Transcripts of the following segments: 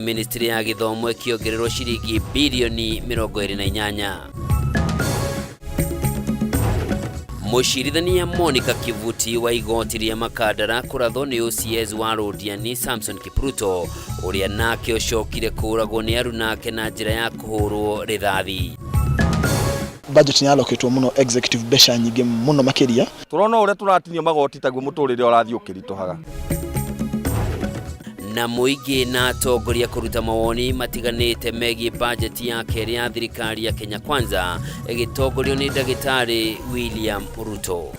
Ministry ya gĩthomo ĩkĩongererwo ciringi birioni 28. Mũcirithania Monica Kivuti wa igoti rĩa Makandara kũrathwo nĩ OCS wa Rũdiani Samson Kipruto ũrĩa nake ũcokire kũũragwo nĩ arunake na njĩra ya kũhũrwo rithathi. Budget nĩ aloketwo mũno executive mbeca nyingĩ mũno makĩria. Tũrona ũrĩa tũratinio magoti taguo mũtũrĩre ũrathiĩ ũkĩritũhaga. Na mũingĩ na atongoria kũruta mawoni matiganĩte megiĩ bajeti ya kerĩ ya thirikari ya Kenya Kwanza ĩgĩtongorio nĩ ndagĩtarĩ William Ruto.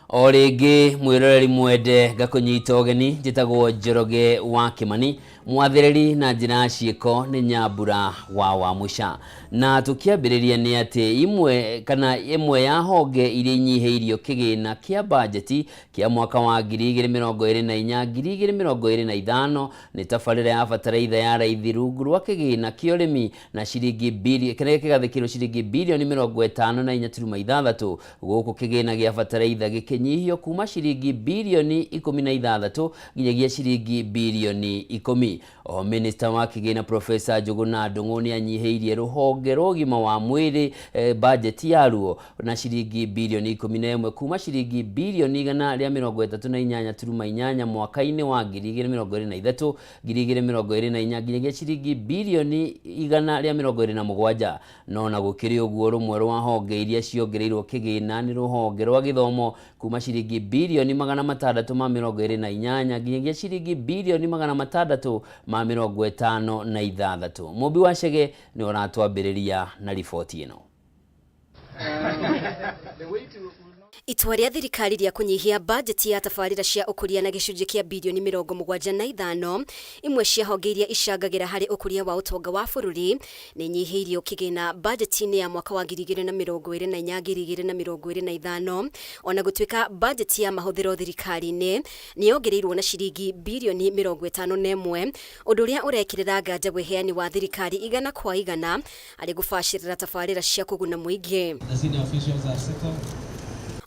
O rĩngĩ mwĩroreri mwende ngakũnyita ũgeni, njĩtagwo Njoroge wa Kĩmani, mwathĩrĩri na njĩra ya ciĩko nĩ Nyambura wa Wamũca. Na tũkĩambĩrĩria nĩ atĩ imwe kana ĩmwe ya honge iria inyihĩirio kĩgĩna kĩa bajeti kĩa mwaka wa 2024 2025 nĩ tabarĩra ya bataraitha ya raithi rungu rwa kĩgĩna kĩa ũrĩmi na ciringi bili kĩrĩa kĩgathĩkĩirwo ciringi birioni 54.6, gũkũ kĩgĩna gĩa bataraitha gĩkĩnyihio kuma ciringi birioni 16 nginyagia ciringi birioni 10. Oho minista wa kĩgĩna Professor Njũgũna Ndung'u nĩ anyihĩirie rũhonge rwa ũgima wa mwĩrĩ bajeti yaruo na ciringi birioni 11 kuma ciringi birioni 138.8 mwaka-inĩ wa 2023 2024 nginyagia ciringi birioni 127. No na gũkĩrĩ ũguo, rũmwe rwa honge iria ciongereirwo kĩgĩna nĩ rũhonge rwa gĩthomo kuma ciringi birioni 628 nginyagia ciringi birioni 656. Mũmbi wa Chege nĩ ũratwambĩrĩria na riboti ĩno. Itua rĩa thirikari rĩa kũnyihia bajeti ya tabarĩra cia ũkũria na gĩcunjĩ kĩa birioni 75, imwe cia honge iria icangagĩra harĩ ũkũria wa ũtonga wa bũrũri, nĩ inyihĩirio kĩgĩna bajeti-inĩ ya mwaka wa 2024 2025, ona gũtuĩka bajeti ya mahũthĩro thirikari-inĩ nĩ yongereirwo na ciringi birioni 51, ũndũ ũrĩa ũrekĩrĩra nganja wĩheani wa thirikari igana kwa igana harĩ gũbacĩrĩra tabarĩra cia kũguna mũingĩ.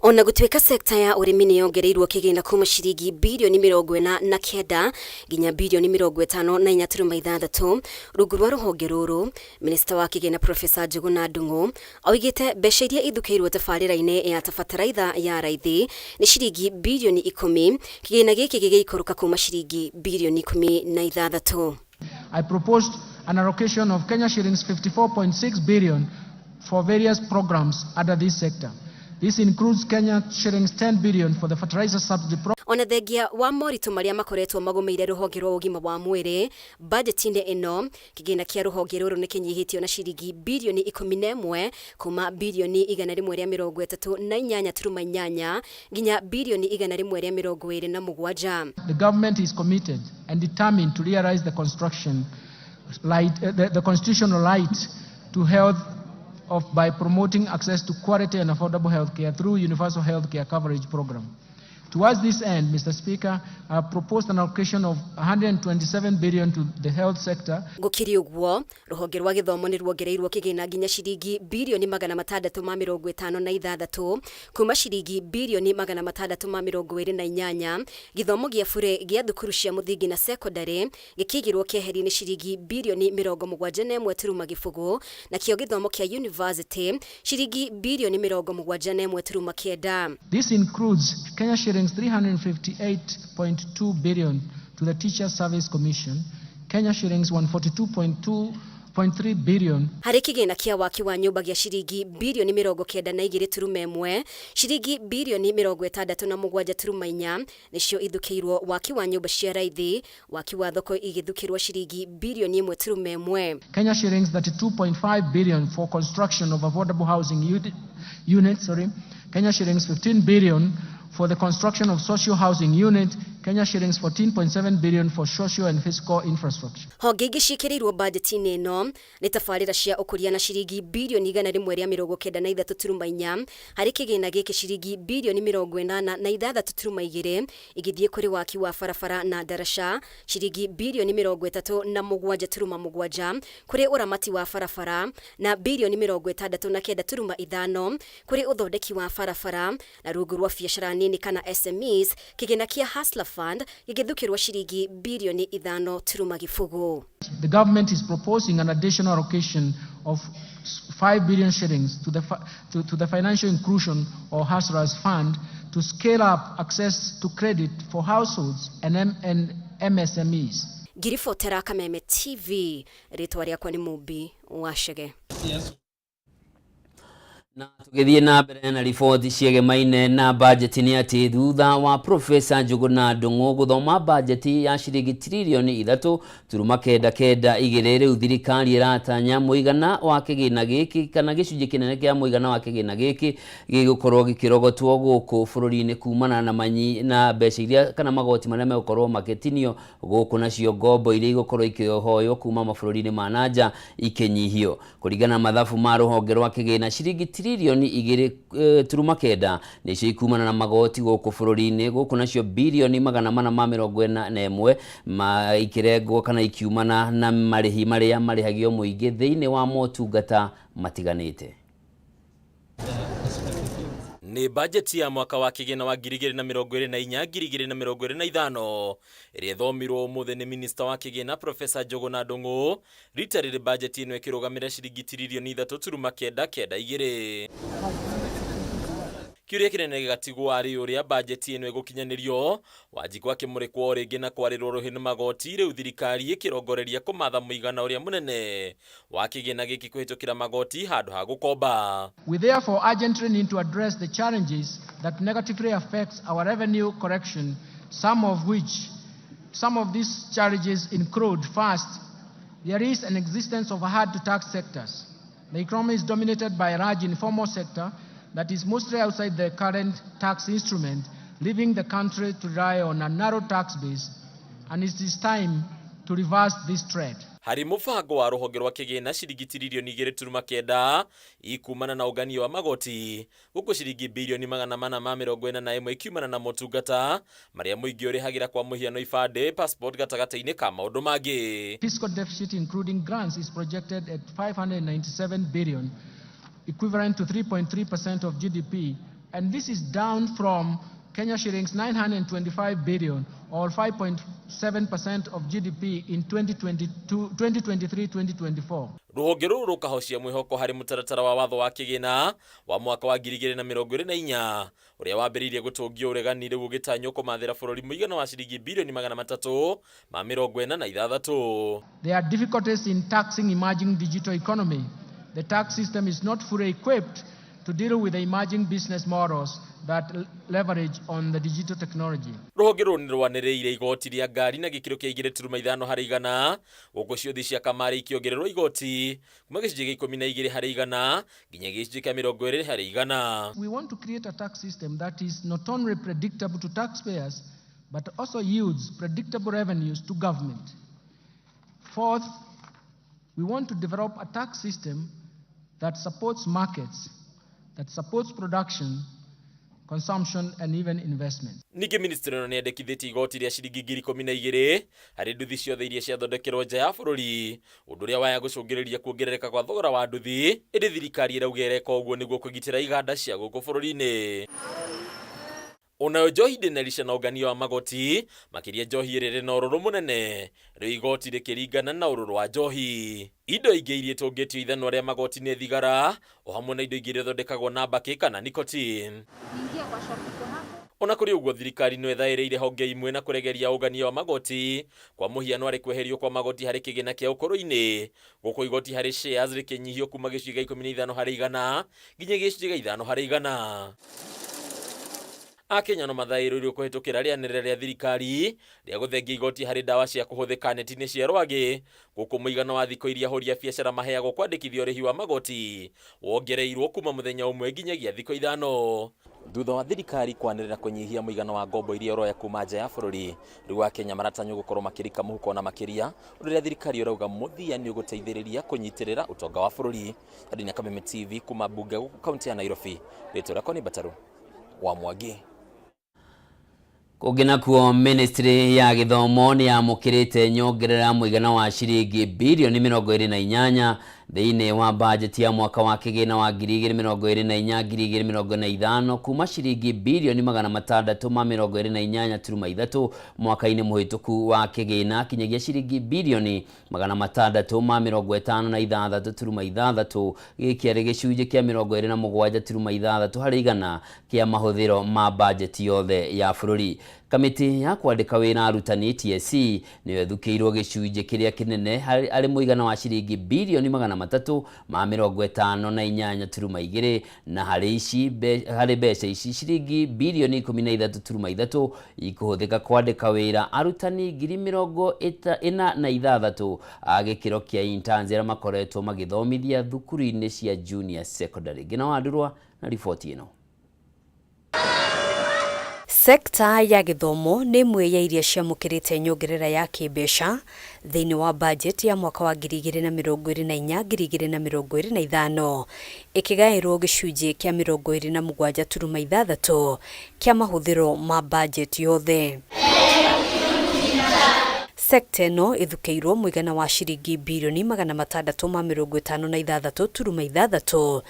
Ona gũtuĩka sekta ya ũrĩmi nĩ yongereirwo kĩgĩna kuma ciringi birioni 49 nginya birioni 54.6 rungu rwa rũhonge rũrũ, minista wa kĩgĩna Professor Njũgũna Ndung'u oigĩte mbeca iria ithukĩirwo tabarĩra-inĩ ya ta bataraitha ya raithi nĩ ciringi birioni 10, kĩgĩna gĩkĩ gĩgĩikũrũka kuma ciringi birioni 16. I proposed an allocation of Kenya shillings 54.6 billion for various programs under this sector. This includes Kenya shillings 10 billion for the fertilizer subsidy program. Ona thengia wa moritũ marĩa makoretwo magũmĩire rũhonge rwa ũgima wa mwĩrĩ bajeti-inĩ ĩno, kĩgĩna kĩa rũhonge rũrũ nĩ kĩnyihĩtio na ciringi birioni 11 kuma birioni 138.8 nginya birioni 127. The government is committed and determined to realize the construction light, the constitutional right to health of by promoting access to quality and affordable health care through universal health care coverage program. Towards this end, Mr. Speaker, I have proposed an allocation of 127 billion to the health sector. Gũkĩrĩ ũguo, rũhonge rwa gĩthomo nĩ ruongereirwo kĩgĩna nginya ciringi birioni 656 kuma ciringi birioni 628, gĩthomo gĩa bure gĩa thukuru cia mũthingi na sekondarĩ gĩkĩigĩrwo keheri-inĩ ciringi birioni 71.0, nakĩo gĩthomo kĩa university ciringi birioni 71.9. This includes Kenya shillings 358.2 billion to the Teacher Service Commission, Kenya shillings 142.2.3 billion harĩ kĩgĩna kĩa waki wa nyũmba gĩa ciringi birioni 92.1, ciringi birioni 67.4 nĩcio ithukĩirwo waki wa nyũmba cia raithi, waki wa thoko igĩthukĩrwo ciringi birioni 1.1. Kenya shillings 32.5 billion for construction of affordable housing units, sorry, Kenya shillings 15 billion for the construction of social housing unit Kenya shillings 14.7 billion for social and physical infrastructure. Honge ingĩ ciĩkĩrĩirwo bajeti-inĩ ĩno nĩ tabarĩra cia ũkũria na ciringi birioni 193.4. Harĩ kĩgĩna gĩkĩ, ciringi birioni 86.2 igĩthiĩ kũrĩ waki wa barabara na ndaraca, ciringi birioni 37.7 kũrĩ ũramati wa barabara, na birioni 69.5 kũrĩ ũthondeki wa barabara. Na rungu rwa biacara nini kana SMEs, kĩgĩna kĩa Hustler Fund gĩgĩthukĩrwo ciringi birioni 5.0. The government is proposing an additional allocation of 5 billion shillings to the Financial Inclusion or Hustlers Fund to scale up access to credit for households and MSMEs. Ngiribotera Kameme TV, rĩtwa rĩakwa nĩ Mumbi wa Chege. Na tũgĩthiĩ na mbere na riboti ciegemaine na bajeti, nĩ atĩ thutha wa Profesa Njuguna Ndung'u gũthoma bajeti ya ciringi tiririoni 3.992, rĩu thirikari ĩratanya mũigana wa kĩgĩna gĩkĩ kana gĩcunjĩ kĩnene kĩa mũigana wa kĩgĩna gĩkĩ gĩgũkorwo gĩkĩrogotwo gũkũ bũrũri-inĩ kumana na manyi na mbeca iria kana magoti marĩa megũkorwo magĩtinio gũkũ, nacio ngombo iria igũkorwo ikĩhoywo kuma mabũrũri-inĩ ma nanja ikĩnyihio. Kũringana na mathabu ma rũhonge rwa kĩgĩna, ciringi tiririoni 2.9 nĩcio ikumana na magoti gũkũ bũrũri-inĩ gũkũ, nacio birioni 441 ma ikĩrengwo kana ikiumana na marĩhi marĩa marĩhagio mũingĩ thĩinĩ wa motungata matiganĩte. Nĩ bajeti ya mwaka wa kĩgĩna wa 2024 2025 ĩrĩa ĩthomirwo ũmũthĩ nĩ minista wa kĩgĩna Profesa Njuguna Ndung'u. Rita rĩrĩ bajeti ĩno ĩkĩrũgamĩrĩra ciringi tiririoni 3.992. Kĩũria kĩnene gĩgatigwo arĩ ũrĩa bajeti ĩno ĩgũkinyanĩrio. Wanjikũ akĩmũrĩkwo o rĩngĩ na kwarĩrwo rũhĩ nĩ magoti, rĩu thirikari ĩkĩrongoreria kũmatha mũigana ũrĩa mũnene wa kĩgĩna gĩkĩ kũhĩtũkĩra magoti handũ ha gũkomba. We therefore urgently need to address the challenges that negatively affects our revenue collection, some of these challenges include: first, there is an existence of hard to tax sectors. The economy is dominated by a large informal sector that is mostly outside the current tax instrument, leaving the country to rely on a narrow tax base, and it is time to reverse this trend. Harĩ mũbango wa rũhonge rwa kĩgĩna, ciringi tiririoni 2.9 ikumana na ũnganio wa magoti, gũkũ ciringi birioni 441 ikiumana na motungata marĩa mũingĩ ũrĩhagĩra, kwa mũhiano ibandĩ, passport, gatagatĩ-inĩ ka maũndũ mangĩ. Fiscal deficit, including grants, is projected at 597 billion, equivalent to 3.3% of GDP, and this is down from Kenya shillings 925 billion or 5.7% of GDP in 2022, 2023-2024. Rũhonge rũrũ rũkahocia mwĩhoko harĩ mũtaratara wa watho wa kĩgĩna wa mwaka wa 2024 ũrĩa wambĩrĩirie gũtũngio ũregani, rĩu ũgĩtanywo kũmathĩra bũrũri mũigana wa ciringi birioni 346. There are difficulties in taxing emerging digital economy. The tax system is not fully equipped to deal with the emerging business models that leverage on the digital technology. Rũhonge rũrũ nĩ rwanĩrĩire igoti rĩa ngari na gĩkĩro kĩa 2.5 harĩ igana, gũkũ ciũthi cia kamarĩ ikĩongererwo igoti kuma gĩcunjĩ gĩa 12 harĩ igana nginya gĩcunjĩ kĩa 20 harĩ igana. We want to create a tax system that is not only predictable to taxpayers, but also yields predictable revenues to government. Fourth, we want to develop a tax system that supports markets, that supports production, consumption, and even investment. Ningĩ ministry ĩno nĩ yendekithĩtie igoti rĩa ciringi 12,000 harĩ nduthi ciothe iria ciathondekerwo nja ya bũrũri, ũndũ ũrĩa waya gũcũngĩrĩria kuongerereka kwa thogora wa nduthi, ĩndĩ thirikari ĩrauga ĩreka ũguo nĩguo kũgitĩra iganda cia gũkũ bũrũri-inĩ. Onayo njohi ndĩnerica na ũngania wa magoti, makĩria njohi ĩrĩa ĩrĩ na ũrũrũ mũnene, rĩu igoti rĩkĩringana na ũrũrũ wa njohi. Indo ingĩ iria itũngĩtio ithanwa rĩa magoti nĩ thigara o hamwe na indo ingĩ iria ithondekagwo na mbakĩ kana nicotine. Ona kũrĩ ũguo, thirikari no ĩthaĩrĩire honge imwe na kũregeria ũngania wa magoti, kwa mũhiano arĩ kweherio kwa magoti harĩ kĩgĩna kĩa ũkũrũ-inĩ, gũkũ igoti harĩ shares rĩkĩnyihio kuma gĩcunjĩ gĩa 15 harĩ igana nginya gĩcunjĩ gĩa 5 harĩ igana. Akenya no mathaĩrĩirwo kũhĩtũkĩra rĩanĩrĩra rĩa thirikari rĩa gũthengia igoti harĩ ndawa cia kũhũthĩka neti-inĩ cia rwagĩ, gũkũ mũigana wa thikũ iria ahũri a biacara maheagwo kwandĩkithia ũrĩhi wa magoti wongereirwo kuma mũthenya ũmwe nginyagia thikũ 5. Thutha wa thirikari kwanĩrĩra kũnyihia mũigana wa ngombo iria ũroya kuma nja ya bũrũri, rĩu Akenya maratanywo gũkorwo makĩrika mũhuko na makĩria, ũndũ ũrĩa thirikari ĩrauga mũthia nĩ ũgũteithĩrĩria kũnyitĩrĩra ũtonga wa bũrũri. Adina Kameme TV kuma mbunge gũkũ kaunti ya Nairobi, rĩtwa rĩakwa nĩ Mbataru wa Mwangi. Kũngĩ nakuo, ministry ya gĩthomo nĩ yamũkĩrĩte nyongerera mũigana wa ciringi birioni 28 thĩinĩ wa bajeti ya mwaka wa kĩgĩna wa 2024 2025, kuma ciringi birioni 628.3 mwaka-inĩ mũhĩtũku wa kĩgĩna kinyagia ciringi birioni 656.6. Gĩkĩ arĩ gĩcunjĩ kĩa 27.6 harĩ igana kĩa mahũthĩro ma bajeti yothe ya bũrũri. Kamĩtĩ ya kwandĩka wĩra arutani TSC nĩyo ĩthukĩirwo gĩcunjĩ kĩrĩa kĩnene harĩ mũigana wa ciringi birioni 358.2, na harĩ ici harĩ mbeca ici ciringi birioni 13.3 ikũhũthĩka kwandĩka wĩra arutani 46,000 a gĩkĩro kĩa interns arĩa makoretwo magĩthomithia thukuru-inĩ cia junior secondary. Ngina Wandurwa na riboti ĩno. Sekta ya gĩthomo nĩ ĩmwe ya iria ciamũkĩrĩte nyongerera ya kĩmbeca thĩinĩ wa bajeti ya mwaka wa 2024 2025, ĩkĩgaĩrwo gĩcunjĩ kĩa 27.6 kĩa mahũthĩro ma bajeti yothe. Sekta ĩno ĩthukĩirwo mũigana wa ciringi birioni 656.6,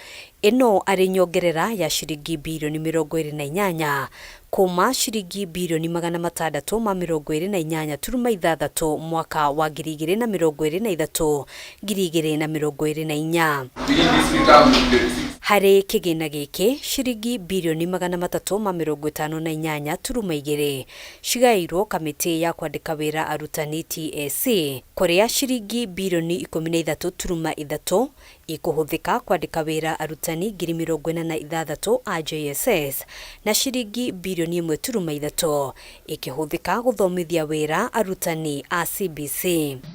ĩno arĩ nyongerera ya ciringi birioni 28 kuma ciringi birioni 628.6 mwaka wa 2023 2024. Harĩ kĩgĩna gĩkĩ, ciringi birioni 358.2 cigaĩirwo kamĩtĩ ya kwandĩka wĩra arutani TSC, kũrĩa ciringi birioni 13.3 ikũhũthĩka kwandĩka wĩra arutani 46,000 a JSS, na ciringi birioni 1.3 ikĩhũthĩka gũthomithia wĩra arutani a CBC.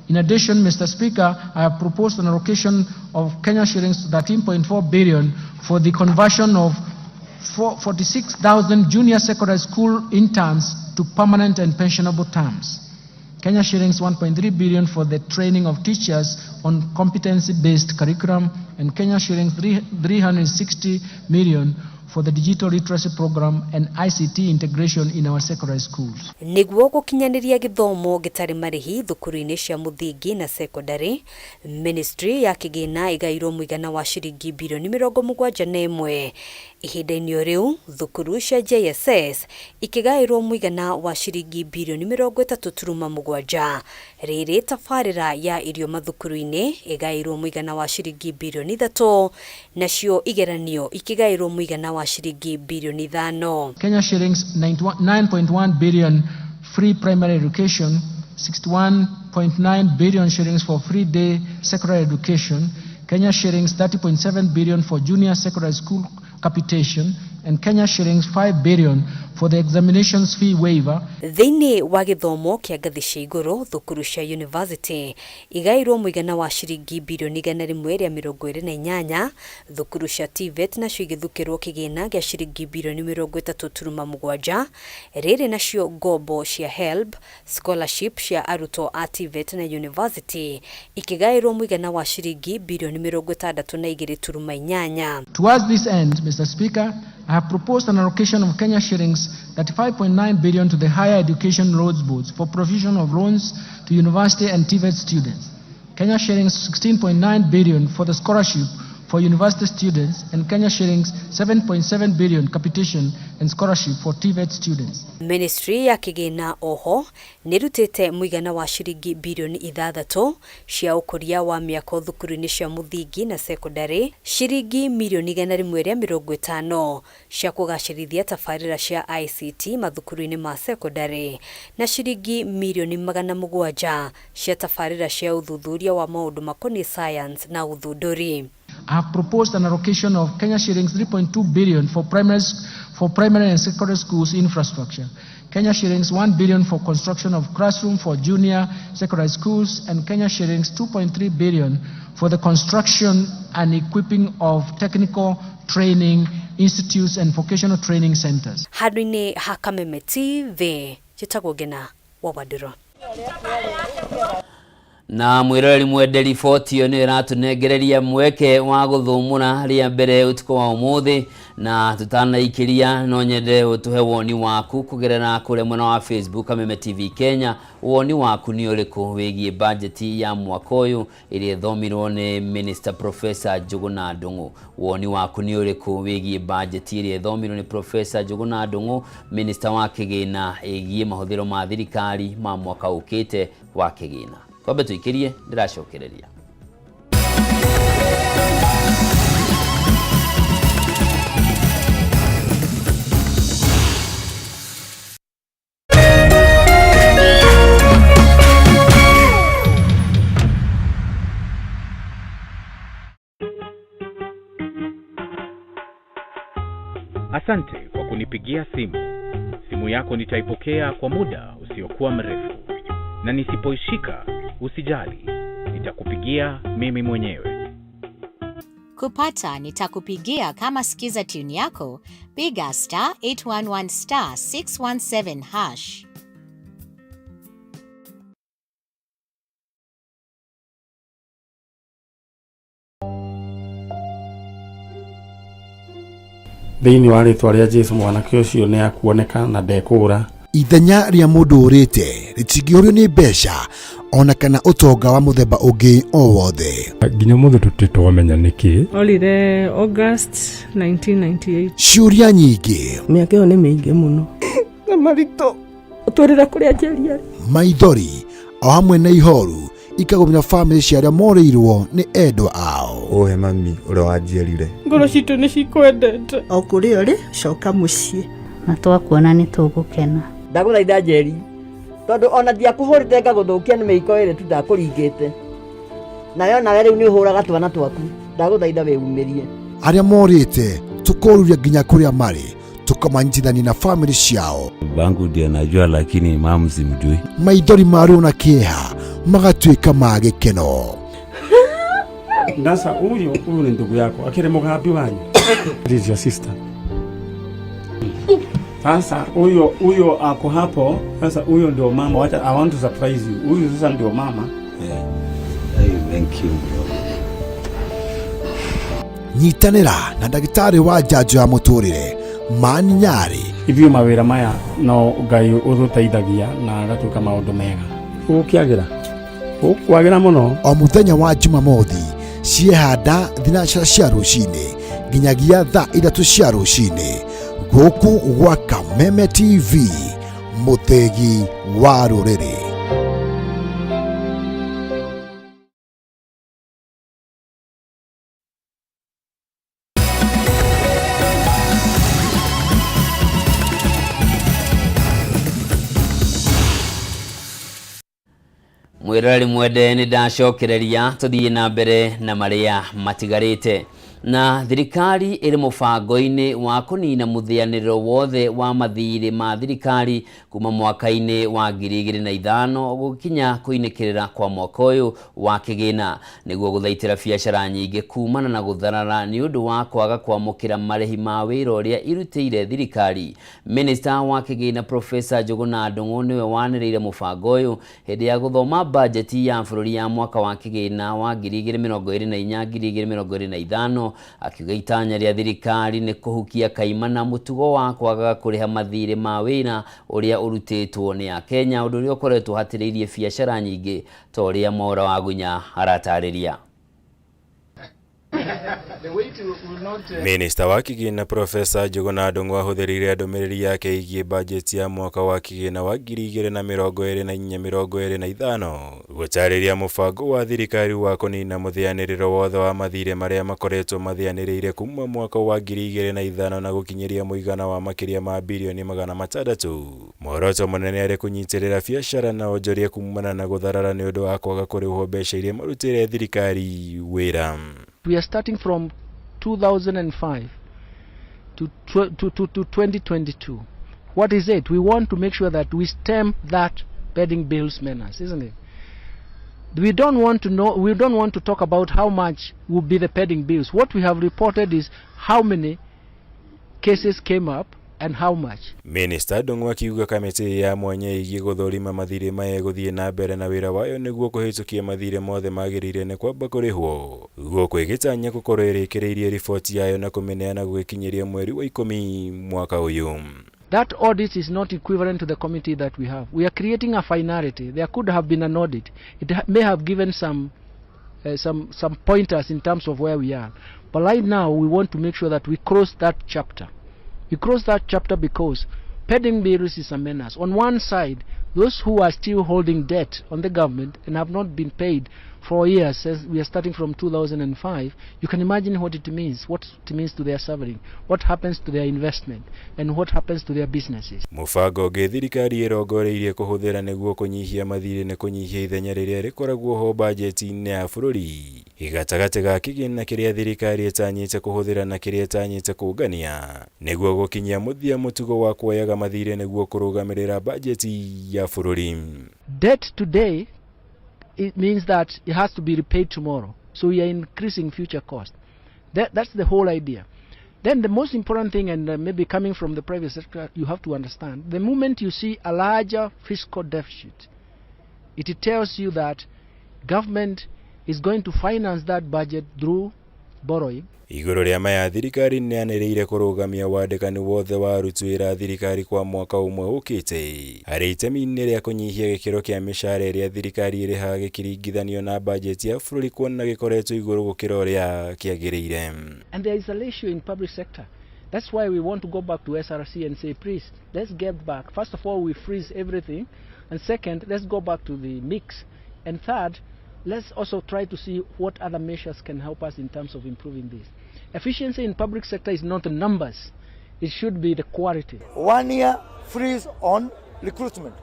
In addition, Mr. Speaker, I have proposed an allocation of Kenya shillings 13.4 billion for the conversion of 46,000 junior secondary school interns to permanent and pensionable terms. Kenya shillings 1.3 billion for the training of teachers on competency-based curriculum, and Kenya shillings 360 million for the digital literacy program and ICT integration in our secondary schools. Nĩguo gũkinyanĩria gĩthomo gĩtarĩ marĩhi thukuru-inĩ cia mũthingi na secondary, ministry ya kĩgĩna ĩgaĩirwo mũigana wa ciringi birioni 71. Ihinda-inĩ o rĩu, thukuru cia JSS ikĩgaĩrwo mũigana wa ciringi birioni 30.7. Rĩrĩ tabarĩra ya irio mathukuru-inĩ ĩgaĩirwo mũigana wa ciringi birioni 3, nacio igeranio ikĩgaĩrwo mũigana wa ciringi birioni 5. Kenya shillings 9.1 billion free primary education, 61.9 billion shillings for free day secondary education, Kenya shillings 30.7 billion for junior secondary school capitation, and Kenya shillings 5 billion for the examinations fee waiver. Thĩinĩ wa gĩthomo kĩa ngathĩ cia igũrũ, thukuru cia university igaĩirwo mũigana wa ciringi birioni 128, thukuru cia TVET nacio igĩthukĩrwo kĩgĩna gĩa ciringi birioni 30.7. Rĩrĩ nacio ngombo cia HELB scholarship cia arutwo a TVET na university ikĩgaĩrwo mũigana wa ciringi birioni 62.8. Towards this end, Mr. Speaker, I have proposed an allocation of Kenya shillings 35.9 billion to the Higher Education Loans Boards for provision of loans to university and TVET students, Kenya shillings 16.9 billion for the scholarship for university students, and Kenya shillings 7.7 billion capitation and scholarship for TVET students. Ministry ya kĩgĩna oho nĩrutĩte mũigana wa ciringi birioni 6 cia ũkũria wa mĩako thukuru-inĩ cia mũthingi na secondary, ciringi mirioni 150 cia kũgacĩrithia tabarĩra cia ICT mathukuru-inĩ ma secondary, na ciringi mirioni 700 cia tabarĩra cia ũthuthuria wa maũndũ makoniĩ science na ũthundũri. I have proposed an allocation of Kenya shillings 3.2 billion for primary and secondary schools infrastructure, Kenya shillings 1 billion for construction of classroom for junior secondary schools, and Kenya shillings 2.3 billion for the construction and equipping of technical training institutes and vocational training centers. Handũ-inĩ ha Kameme TV, njĩtagwo Ngena wa Wandĩrũ. Na mwiroreri mwende riboti ĩyo nĩyo ĩratũnengereria mweke wa gũthũmũra rĩa mbere ũtukũ wa ũmũthĩ, na tũtanaikĩria no nyende ũtũhe woni waku kũgerera kũrĩa mwena wa Facebook Kameme TV Kenya. Woni waku nĩ ũrĩkũ wĩgiĩ bajeti ya mwaka ũyũ ĩrĩa ĩthomirwo nĩ Minister Professor Njuguna Ndung'u? Woni waku nĩ ũrĩkũ wĩgiĩ bajeti ĩrĩa ĩthomirwo nĩ Professor Njuguna Ndung'u, Minister wa kĩgĩna, ĩgiĩ mahũthĩro ma thirikari ma mwaka ũkĩte wa kĩgĩna? Twambe tuikirie ndĩracokereria. Asante kwa kunipigia simu. Simu yako nitaipokea kwa muda usiokuwa mrefu. Na nisipoishika, usijali, nitakupigia mimi mwenyewe. Kupata nitakupigia kama sikiza tune yako, piga star 811 star 617 hash. Thĩinĩ wa rĩtwa rĩa Jesu mwanake ũcio nĩ akuoneka na ndekũũra. Ithenya rĩa mũndũ ũrĩte rĩtingĩũrio nĩ mbeca ona kana ũtonga wa mũthemba ũngĩ o wothe. Nginya ũmũthĩ tũtirĩ twamenya nĩkĩ. Orire August 1998. Ciũria nyingĩ. Mĩaka ĩyo nĩ mĩingĩ mũno. Na maritũ ũtwĩrĩra kũrĩa Njeri arĩ. Maithori o hamwe na ihoru ikagũmĩra bamĩrĩ cia arĩa morĩirwo nĩ endwa ao. Ũhe mami ũrĩa wanjiarire. Ngoro citũ nĩ cikwendete. O kũrĩa ũrĩ coka mũciĩ. Na twakuona nĩ tũgũkena. Ndagũthaitha Njeri, tondũ ona ndiakũhũrĩte ngagũthũkia nĩ mĩiko ĩrĩ tu ndakũringĩte, nayo nawe rĩu nĩ ũhũraga twana twaku. Ndagũthaitha wĩumĩrie. Arĩa morĩte tũkoruria nginya kũrĩa marĩ, tũkamanyitithania na bamĩrĩ ciao. Bangu ndiye najua, lakini mamu simjui. Maithori ma ruo na kĩeha magatuĩka ma gĩkeno. Sasa huyu ni ndugu yako akire mugambi wanyu. This is your sister. Sasa huyo ako hapo. Sasa huyo ndio mama. Wacha, I want to surprise you. Huyu sasa ndio mama. Yeah. Hey, thank you bro. Nyitanĩra na ndagĩtarĩ wa njanjo ya mũtũrĩre Mani Nyarĩ. Ithuĩ mawĩra maya no Ngai ũtũteithagia na agatuĩka maũndũ mega. Ũgũkĩagĩra? Ũkwagĩra mũno. O mũthenya wa Jumamothi ciehanda thinacara cia rũcinĩ nginyagia thaa 3 cia rũcinĩ gũkũ gwa Kameme TV, mũthĩgi wa rũrĩrĩ. Mwiroreri mwende nĩ ndacokereria tũthiĩ na mbere na marĩa matigarĩte. Na thirikari ĩrĩ mũbango-inĩ wa kũnina mũthĩanĩrĩro wothe wa mathirĩ ma thirikari kuma mwaka-inĩ wa 2005 gũkinya kũinĩkĩrĩra kwa mwaka ũyũ wa kĩgĩna, nĩguo gũthaitĩra biacara nyingĩ kumana na gũtharara nĩ ũndũ wa kwaga kwamũkĩra marĩhi ma wĩra ũrĩa irutĩire thirikari. Minister wa kĩgĩna Professor Njuguna Ndung'u nĩwe wanĩrĩire mũbango ũyũ hĩndĩ ya gũthoma bajeti ya bũrũri ya mwaka wa kĩgĩna wa 2024 2025, akiuga itanya rĩa thirikari nĩ kũhukia kaimana mũtugo wa kwagaga kũrĩha mathirĩ ma wĩra ũrĩa ũrutĩtwo nĩ Akenya, ũndũ ũrĩa ũkoretwo ũhatĩrĩirie biacara nyingĩ ta ũrĩa Mwaura wa Gunya aratarĩria. Minister wa kĩgĩna Professor Njuguna Ndung'u ahũthĩrire ndũmĩrĩri yake ĩgiĩ bajeti ya mwaka wa kĩgĩna wa 2024-2025 gũtarĩria mũbango wa thirikari wa kũnina mũthĩanĩrĩro wothe wa mathirĩ marĩa makoretwo mathĩanĩrĩire kuma mwaka wa 2005 na gũkinyĩria mũigana wa makĩria ma birioni 600. Muoroto mũnene arĩ kũnyitĩrĩra biacara na onjoria kumana na gũtharara nĩ ũndũ wa kwaga kũrĩhwo mbeca iria marutĩire thirikari wĩra. We are starting from 2005 to 2022. What is it? We want to make sure that we stem that pending bills menace, isn't it? We don't want to know, we don't want to talk about how much will be the pending bills. What we have reported is how many cases came up and how much. Minista Ndung'u akiuga kamĩtĩ ya mwanya ĩgiĩ gũthũrima mathirĩ maya ĩgũthiĩ na mbere na wĩra wayo nĩguo kũhĩtũkia mathirĩ mothe magĩrĩire nĩ kwamba kũrĩhwo, gũkũ ĩgĩtanya gũkorwo ĩrĩkĩrĩirie riboti yayo na kũmĩneana gũgĩkinyĩria mweri wa 10 mwaka ũyũ. That audit is not equivalent to the committee that we have. We are creating a finality. There could have been an audit. It may have given some pointers in terms of where we are. But right now, we want to make sure that we close that chapter. We close that chapter because pending bills is a menace. On one side, those who are still holding debt on the government and have not been paid for years, as we are starting from 2005, you can imagine what it means, what it means to their suffering, what happens to their investment, and what happens to their businesses. Mũbango ũngĩ thirikari ĩrongoreirie kũhũthĩra nĩguo kũnyihia mathirĩ nĩ kũnyihia ithenya rĩrĩa rĩkoragwo ho bajeti-inĩ ya bũrũri gatagatĩ ga kĩgĩna kĩrĩa thirikari ĩtanyĩte kũhũthĩra na kĩrĩa ĩtanyĩte kũngania nĩguo gũkinyia mũthia mũtugo wa kuoyaga mathirĩ nĩguo kũrũgamĩrĩra bajeti ya bũrũri. Debt today, it means that it has to be repaid tomorrow. So we are increasing future cost. That's the whole idea. Then the most important thing, and maybe coming from the private sector, you have to understand, the moment you see a larger fiscal deficit, it tells you that government is going to finance that budget through borrowing. Igũrũ rĩa maya, thirikari nĩyanĩrĩire kũrũgamia wandĩkani wothe wa aruti wĩra a thirikari kwa mwaka ũmwe ũkĩte harĩ itemi-inĩ rĩa kũnyihia gĩkĩro kĩa mĩcara ĩrĩa thirikari ĩrĩhaga gĩkĩringithanio na bajeti ya bũrũri kuona gĩkoretwo igũrũ gũkĩra ũrĩa kĩagĩrĩire. And there is an issue in public sector. That's why we want to go back to SRC and say, please, let's get back. First of all, we freeze everything. And second, let's go back to the mix. And third, let's also try to see what other measures can help us in terms of improving this. Efficiency in public sector is not the numbers. It should be the quality. 1 year freeze on recruitment,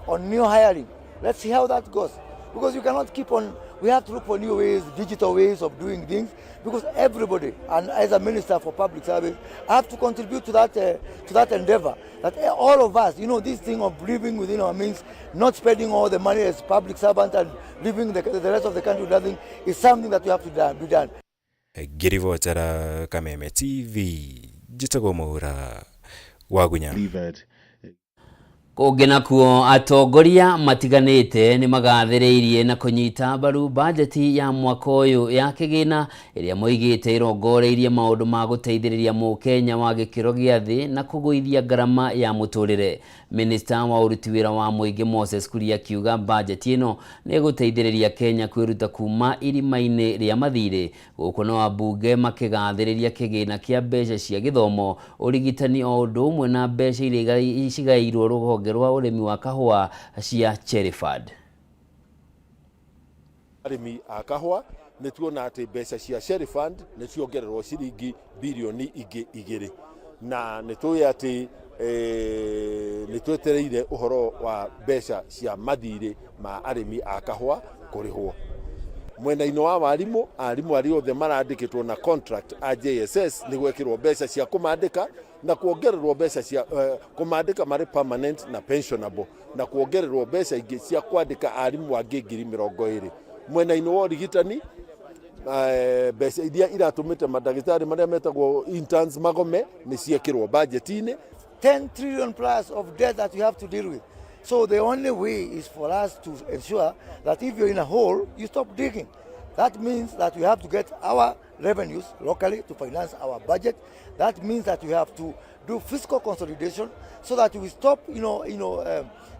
on new hiring. Let's see how that goes. Because you cannot keep on, we have to look for new ways, digital ways of doing things, because everybody, and as a minister for public service, I have to contribute to that endeavor. That all of us, this thing of living within our means, not spending all the money as public servants and leaving the rest of the country with nothing, is something that we have to be done. Ngĩribotera Kameme TV, njĩtagwo Mwaura Wagunya. Kũngĩ nakuo, atongoria matiganĩte nĩ magathĩrĩirie na kũnyita mbaru bajeti ya mwaka ũyũ ya kĩgĩna ĩrĩa moigĩte ĩrongoreirie maũndũ ma gũteithĩrĩria mũkenya wa gĩkĩro gĩa thĩ na kũgũithia ngarama ya mũtũrĩre. Minista wa ũruti wĩra wa mũingĩ Moses Kuria akiuga bajeti ĩno nĩ ĩgũteithĩrĩria Kenya kwĩruta kuma irima-inĩ rĩa mathirĩ, gũkũ no ambunge makĩgathĩrĩria kĩgĩna kĩa mbeca cia gĩthomo, ũrigitani o ũndũ ũmwe na mbeca iria cigaĩirwo rũhonge rwa ũrĩmi wa kahũa cia Cherry Fund. Arĩmi a kahũa nĩ tuona atĩ mbeca cia Cherry Fund nĩ ciongererwo ciringi birioni ingĩ 2, na nĩ tũĩ atĩ nĩ twetereire ũhoro wa mbeca cia mathirĩ ma arĩmi a kahũa kũrĩhwo. Mwena-inĩ wa warimũ, arimũ arĩa othe marandĩkĩtwo na contract a JSS nĩ gwekĩrwo mbeca cia kũmandĩka na kuongererwo mbeca cia kũmandĩka marĩ permanent na pensionable, na kuongererwo mbeca ingĩ cia kwandĩka arimũ angĩ 20,000. Mwena-inĩ wa ũrigitani, mbeca iria iratũmĩte mandagĩtarĩ marĩa metagwo interns magome nĩ ciekĩrwo budget-inĩ. 10 trillion plus of debt that we have to deal with. So the only way is for us to ensure that if you're in a hole, you stop digging. That means that we have to get our revenues locally to finance our budget. That means that we have to do fiscal consolidation so that we stop,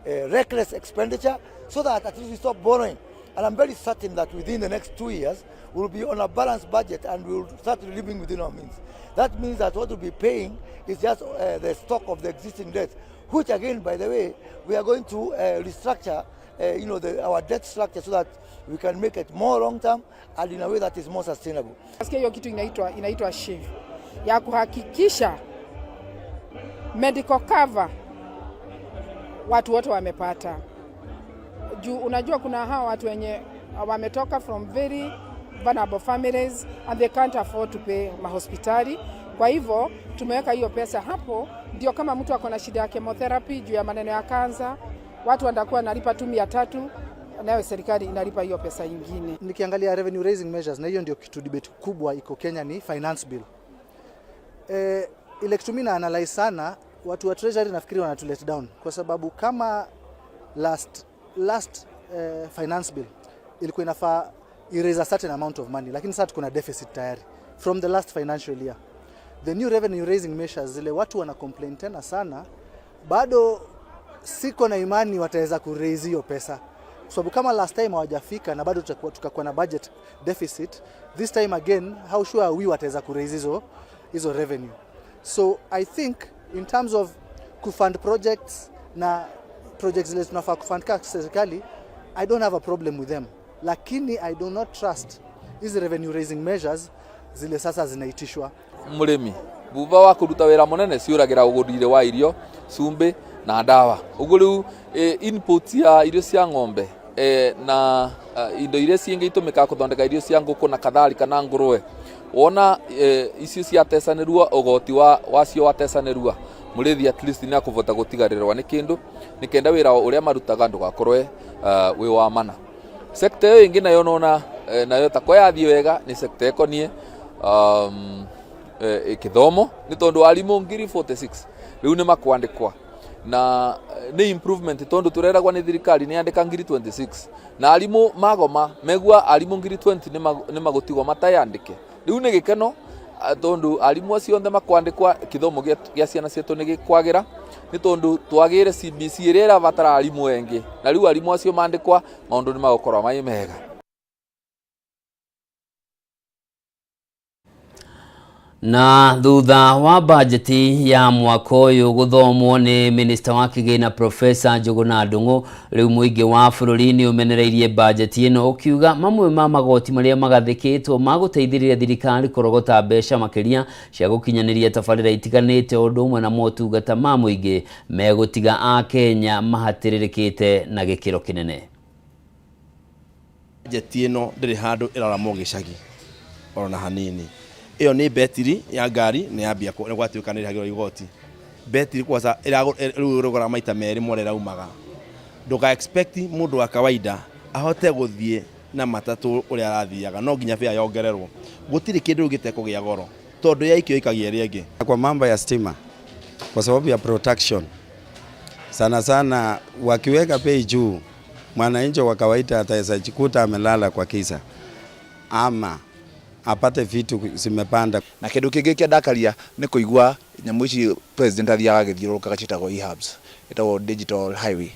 reckless expenditure, so that at least we stop borrowing. And I'm very certain that within the next 2 years, we'll be on a balanced budget and we'll start living within our means. That means that what we'll be paying is just the stock of the existing debt, which again, by the way, we are going to restructure our debt structure so that we can make it more long-term and in a way that is more sustainable. Nasikia hiyo kitu inaitwa SHIF ya kuhakikisha medical cover watu wote wamepata. Juu unajua kuna hawa watu wenye wametoka from very vulnerable families and they can't afford to pay mahospitali. Kwa hivyo tumeweka hiyo pesa hapo, ndio kama mtu ako na shida ya chemotherapy juu ya maneno ya kansa, watu watakuwa wanalipa tu 300, nayo serikali inalipa hiyo pesa ingine. Nikiangalia revenue raising measures, na hiyo ndio kitu debate kubwa iko Kenya ni finance bill. Ile kitu mimi na analyze sana, watu wa treasury nafikiri wanatu let down kwa sababu kama last finance bill ilikuwa inafaa iraise a certain amount of money, lakini sasa tuko na deficit tayari from the last financial year. The new revenue raising measures zile watu wana complain tena sana, bado siko na imani wataweza kuraise hiyo pesa kwa sababu kama last time hawajafika na bado tukakuwa na budget deficit, this time again how sure are we wataweza kuraise hizo revenue? So I think in terms of kufund projects na projects zile tunafaa kufund kama serikali, I don't have a problem with them, lakini I do not trust hizi revenue raising measures zile sasa zinaitishwa. Mũrĩmi thutha wa kũruta wĩra mũnene ciũragĩra ũgũri wa irio, cumbĩ na ndawa. Ũguo rĩu input ya irio cia ng'ombe na indo iria cingĩ itũmĩkaga kũthondeka irio cia ngũkũ na kadhalika na ngũrwe, wona icio ciatecanĩrua ũgoti wa wacio watecanĩrua, mũrĩthi at least nĩ akũbota gũtigarĩrwa nĩ kĩndũ nĩ kenda wĩra ũrĩa marutaga ndũgakorwe wĩ wa mana. Sekta ĩyo ĩngĩ nayo nona nayo tako yathiĩ wega nĩ sekta ĩkoniĩ kĩthomo, nĩ tondũ arimũ 46,000 rĩu nĩ makwandĩkwa na nĩ improvement, tondũ tũreragwa nĩ thirikari nĩ yandĩka 26,000 na arimũ magoma megua arimũ 20,000 nĩ magũtigwo matayandĩke. Rĩu nĩ gĩkeno tondũ arimũ acio othe makwandĩkwa, kĩthomo gĩa ciana ciitũ nĩ gĩkwagĩra, nĩ tondũ twagĩre CBC ĩrĩa ĩrabatara arimũ engĩ, na rĩu arimũ acio mandĩkwa maũndũ nĩ magũkorwo mai mega. Na thutha wa bajeti ya mwaka ũyũ gũthomwo nĩ minista wa kĩgĩna Profesa Njũgũna Ndung'u, rĩu mũingĩ wa bũrũri nĩ ũmenereirie bajeti ĩno ũkiuga mamwe ma magoti marĩa magathĩkĩtwo magũteithĩrĩria thirikari kũrogota mbeca makĩria cia gũkinyanĩria tabarĩra itiganĩte o ũndũ ũmwe na motungata ma mũingĩ megũtiga Akenya mahatĩrĩrĩkĩte na gĩkĩro kĩnene. Bajeti ĩno ndĩrĩ handũ ĩraramwo gĩcagi ona hanini. Ĩyo nĩ betiri ya ngari nĩ yambia nĩ gwatuĩka nĩ ĩrĩhagĩrwo igoti. Betiri kwanza rĩu ĩrũgũra maita merĩ ma ũrĩa ĩraumaga. Ndũka expect mũndũ wa kawaida ahote gũthiĩ na matatũ ũrĩa arathiaga, no nginya fare yongererwo. Gũtirĩ kĩndũ rĩu gĩtekũgĩa goro tondũ yaikio ĩkagia ĩrĩa ĩngĩ. Kwa mambo ya stima, kwa sababu ya protection, sana sana wakiweka bei juu, mwananchi wa kawaida ataweza jikuta amelala kwa kisa ama apate vitu zimepanda. Na kindu kingi kia ndakaria ni kuigua nyamu ici president athiaga agithiũrũrũkaga ciĩtagwo e-hubs, ĩtagwo digital highway,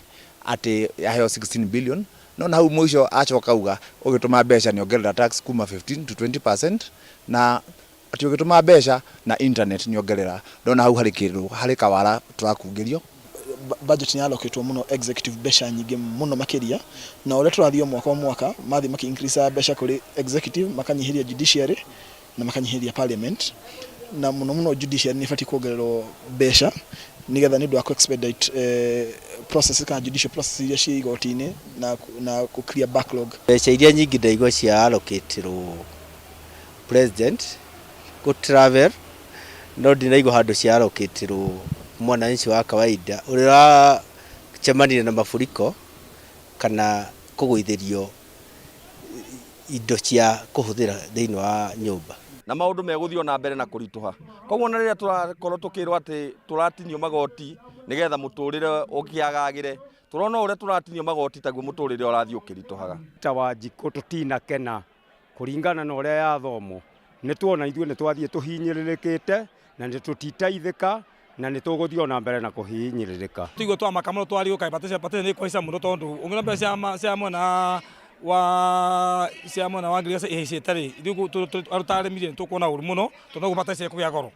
atĩ yaheo 16 billion, no na hau mũico acoka auga ũgĩtũma mbeca nĩ ongerera tax kuma 15 to 20%, na atĩ ũgĩtũma mbeca na internet nĩ ongerera. Ndona hau harĩ kĩndũ harĩ kawara tũrakungĩrio. Budget nĩ allocatwo mũno executive mbeca nyingĩ mũno makĩria, na ũrĩa tũrathiĩ o mwaka o mwaka mathiĩ makĩ increase mbeca kũrĩ executive, makanyihĩria judiciary na makanyihĩria parliament, na mũno mũno judiciary nĩ ĩbatiĩ kuongererwo mbeca nĩgetha nĩ ũndũ wa ku expedite process kana judicial process iria ciĩ igoti-inĩ na ku clear backlog. Mbeca iria nyingĩ ndaigua cia allocatirwo president kũ travel, no ndinaigua handũ cia allocatirwo mwananchi wa kawaida ũrĩa ũracemania na mafuriko kana kũgũithĩrio indo cia kũhũthĩra thĩinĩ wa nyũmba. Na maũndũ megũthiĩ o na mbere na kũritũha. Koguo na rĩrĩa tũrakorwo tũkĩrwo atĩ tũratinio magoti nĩgetha mũtũrĩre ũkĩagagĩre, tũrona ũrĩa tũratinio magoti taguo mũtũrĩre ũrathiĩ ũkĩritũhaga. Ta Wanjikũ tũtinakena kũringana na ũrĩa yathomwo, nĩ tuona ithuĩ nĩ twathiĩ tũhinyĩrĩrĩkĩte na nĩ tũtiteithĩka na nĩ tũgũthiĩ ona mbere na kũhinyĩrĩrĩka. Tũigua twamaka mũno twarigwo kaĩ batĩca nĩ kũhaica mũno, tondũ ũngĩona mbeca cia mwena wa cia mwena wa ngirigaca ihaicĩte rĩ, ithuĩ andũ ta arĩmi rĩ, nĩ tũkuona ũru mũno tondũ noguo bataraitha ĩkũgĩa goro.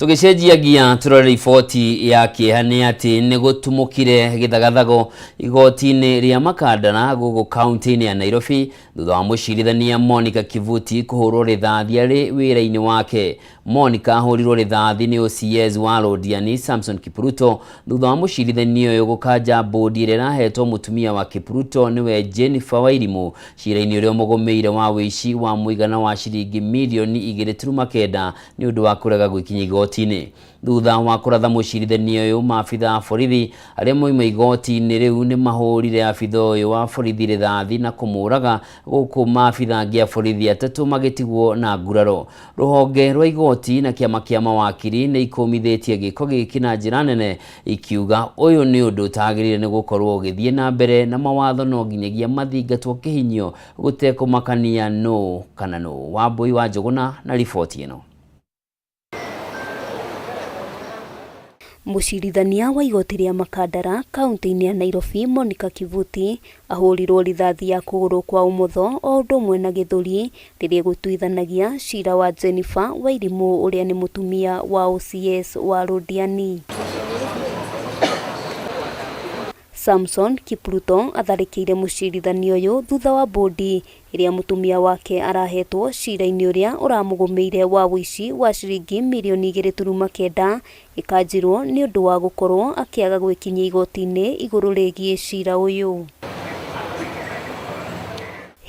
Tũgĩcenjia ngia tũrore riboti ya kĩeha nĩ atĩ nĩ gũtumũkire gĩthagathago igoti-inĩ rĩa Makandara gũkũ kaunti-inĩ ya Nairobi thutha wa mũcirithania Monica Kivuti kũhũrwo rithathi arĩ wĩra-inĩ wake. Monica ahũrirwo rithathi nĩ OCS wa Londiani Samson Kipruto thutha wa mũcirithania ũyũ gũkanja mbũndi ĩrĩa ĩrahetwo mũtumia wa Kipruto nĩwe Jennifer Wairimu cira-inĩ ũrĩa ũmũgũmĩire wa wĩici wa mũigana wa ciringi mirioni 2.9 nĩ ũndũ wa kũrega gwĩkinya igoti-inĩ. Thutha wa kũratha mũcirithania ũyũ, maabitha a borithi arĩa moima igoti-inĩ rĩu nĩ mahũrire abitha ũyũ wa borithi rithathi na kũmũraga gũkũ maabitha angĩ a borithi atatũ magĩtigwo na nguraro. Rũhonge rwa igoti na kĩama kĩa mawakiri nĩ ikũmithĩtie gĩko gĩkĩ na njĩra nene ikiuga ũyũ nĩ ũndũ ũtagĩrĩire nĩ gũkorwo ũgĩthiĩ na mbere na mawatho no nginyagia mathingatwo kĩhinyio gũtekũmakania nũ kana nũ. Wambui wa Njũgũna na riboti ĩno. Mũcirithania wa igoti rĩa Makandara kaunti-inĩ ya Nairobi Monica Kivuti ahũrirwo rithathi ya kũgũrũ kwa ũmotho o ũndũ ũmwe na gĩthũri rĩrĩa gũtuithanagia cira wa Jennifer Wairimu ũrĩa nĩ mũtumia wa OCS wa Londiani. Samson Kipruto atharĩkĩire mũcirithania ũyũ thutha wa mbũndi ĩrĩa mũtumia wake arahetwo cira-inĩ ũrĩa ũramũgũmĩire wa ũici wa ciringi mirioni 2.9 ĩkanjirwo nĩ ũndũ wa gũkorwo akĩaga gwĩkinyia igoti-inĩ igũrũ rĩgiĩ cira ũyũ.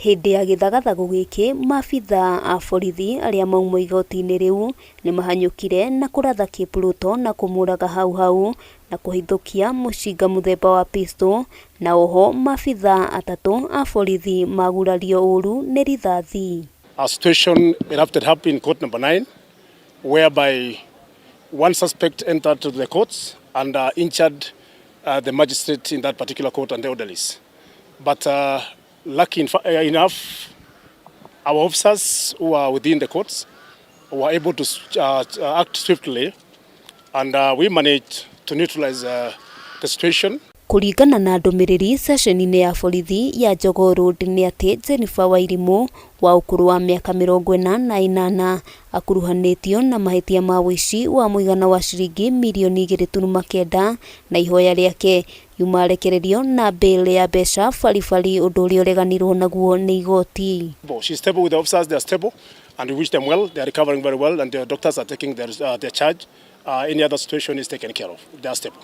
Hĩndĩ ya gĩthagathago gĩkĩ, maabitha a borithi arĩa mauma igoti-inĩ rĩu nĩ mahanyũkire na kũratha Kipruto na kũmũraga hau hau na kũhithũkia mũcinga mũthemba wa pistol na oho maabitha atatũ a borithi magurario ũru nĩ rithathi. A situation erupted up in court number 9 whereby one suspect entered to the courts and injured the magistrate in that particular court and the orderlies. But lucky enough, our officers who are within the courts were able to act swiftly and we managed to neutralize the situation. Kũringana na ndũmĩrĩri ceceni-inĩ ya borithi ya Jogoo Road nĩ atĩ Jennifer Wairimu wa ũkũrũ wa mĩaka 48 akuruhanĩtio na mahĩtia ma ũici wa mũigana wa ciringi mirioni 2.9 na ihoya rĩake yuma arekererio na bail ya mbeca baribari ũndũ ũrĩa ũreganirwo naguo nĩ igoti. She's stable with the officers, they are stable and we wish them well. They are recovering very well and the doctors are taking their charge. Any other situation is taken care of. They are stable.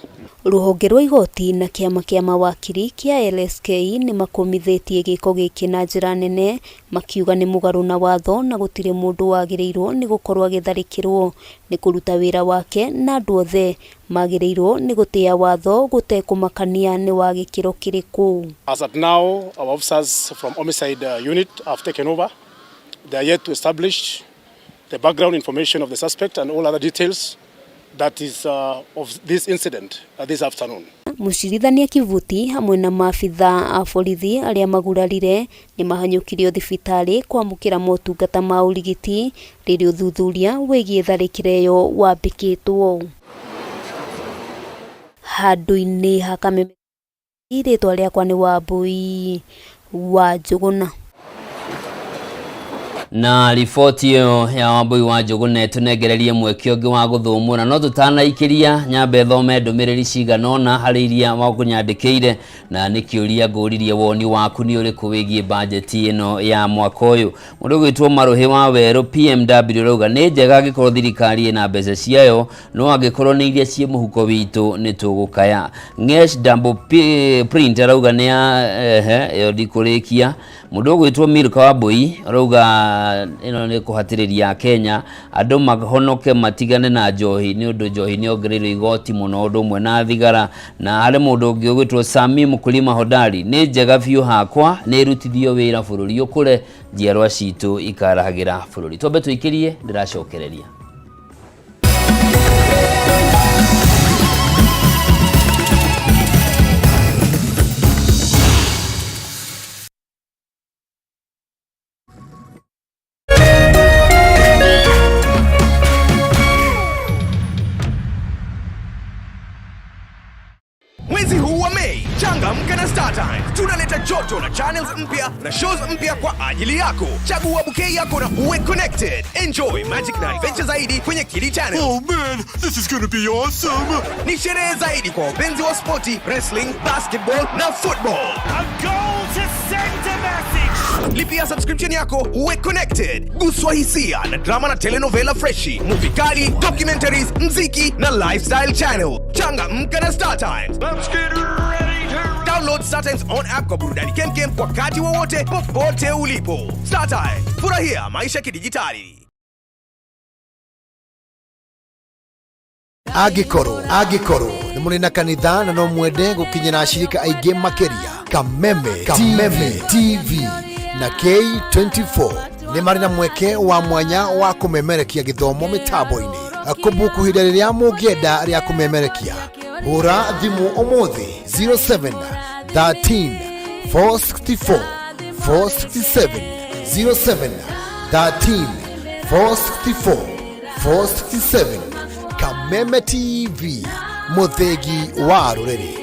Rũhonge rwa igoti na kĩama kĩa mawakiri kĩa LSK nĩ makũmithĩtie gĩko gĩkĩ na njĩra nene makiuga nĩ mũgarũ na watho na gũtirĩ mũndũ wagĩrĩirwo nĩ gũkorwo agĩtharĩkĩrwo nĩ kũruta wĩra wake na andũ othe magĩrĩirwo nĩ gũtĩa watho gũtekũmakania nĩ wa gĩkĩro kĩrĩkũ. As at now, our officers from homicide unit have taken over. They are yet to establish the background information of the suspect and all other details that is of this incident this afternoon. Mũcirithania Kivuti hamwe na maabitha a borithi arĩa magurarire nĩ mahanyũkirio thibitarĩ kwamũkĩra motungata ma ũrigiti rĩrĩa ũthuthuria wĩgiĩ tharĩkĩra ĩyo wambĩkĩtwo. Handũ-inĩ ha Kameme, rĩtwa rĩakwa nĩ Wambui wa Njũgũna. Na riboti ĩyo ya Wambui wa Njũgũna ĩtũnengererie mweke ũngĩ wa gũthũmũra no tũtanaikĩria nyambe thome ndũmĩrĩri cigana ũna harĩ iria wakũnyandĩkĩire na nĩ kĩũria ngũririe woni waku nĩ ũrĩkũ wĩgiĩ bajeti ĩno ya mwaka ũyũ. Mũndũ ũgwĩtwo Marũhĩ wa Werũ PMW rauga nĩ njega angĩkorwo thirikari ĩna mbeca ciayo no angĩkorwo nĩ iria ciĩ mũhuko witũ nĩ tũgũkaya. Ngesh Dambo Print arauga nĩ ĩyo ndikũrĩkia. Mũndũ ũgwĩtwo Milka Wambui arauga ĩno nĩ kũhatĩrĩria Kenya andũ mahonoke matigane na njohi nĩ ũndũ njohi nĩ yongereirwo igoti mũno ũndũ ũmwe na thigara. Na harĩ mũndũ ũngĩ ũgwĩtwo Sami Mkulima Hodari nĩ njega biũ hakwa nĩ ĩrutithio wĩra bũrũri ũkũre njiarwa citũ ikarahagĩra bũrũri. Twambe tũikĩrie ndĩracokereria. Mwezi huu wa Mei, changamka na StarTimes. Tunaleta Joto na channels mpya na shows mpya kwa ajili yako. Chagua bouquet yako na uwe connected. Enjoy magic na adventure zaidi kwenye Kili Channel. Oh man, this is gonna be awesome! Ni sherehe zaidi kwa wapenzi wa spoti, wrestling, basketball na football. A goal to send a message! Lipia subscription yako uwe connected. Guswa hisia na drama na telenovela freshi, movie kali, documentaries, mziki na lifestyle channel. Changamka na Star Times. Let's get ready to Download Star Times on app kwa burudani kemkem wakati wowote popote ulipo. Star Times, furahia maisha kidijitali. Angĩkorwo nĩ mũrĩ na kanitha na no mwende gũkinyĩra ashirika aingĩ makĩria, Kameme Kameme TV na K24 nĩ marĩ na mweke wa mwanya wa kũmemerekia gĩthomo mĩtambo-inĩ. Kũbuku ihinda rĩrĩa mũngĩenda rĩa kũmemerekia, hũra thimũ ũmũthĩ 07 13 464 467, 07 13 464 467. Kameme TV, mũthĩgi wa rũrĩrĩ.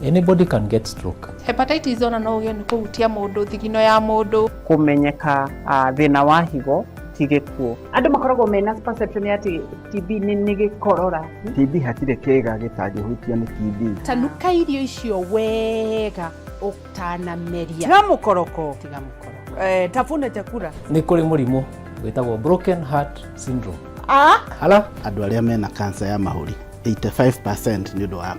Anybody can get stroke. Hepatitis ona no ũgĩe nĩ kũhutia mũndũ, thigino ya mũndũ. Kũmenyeka thĩna wa higo ti gĩkuũ. Andũ makoragwo mena perception ya atĩ TB nĩ gĩkorora. TB hatirĩ kĩga gĩtangĩhutio nĩ TB. Tanuka irio icio wega ũtanameria. Tiga mũkoroko. Tiga mũkoroko. Tafune chakula. Nĩ kũrĩ mũrimũ wĩtagwo broken heart syndrome. Ah? Hala? Andũ arĩa mena cancer ya mahũri 85% nĩ ũndũ wa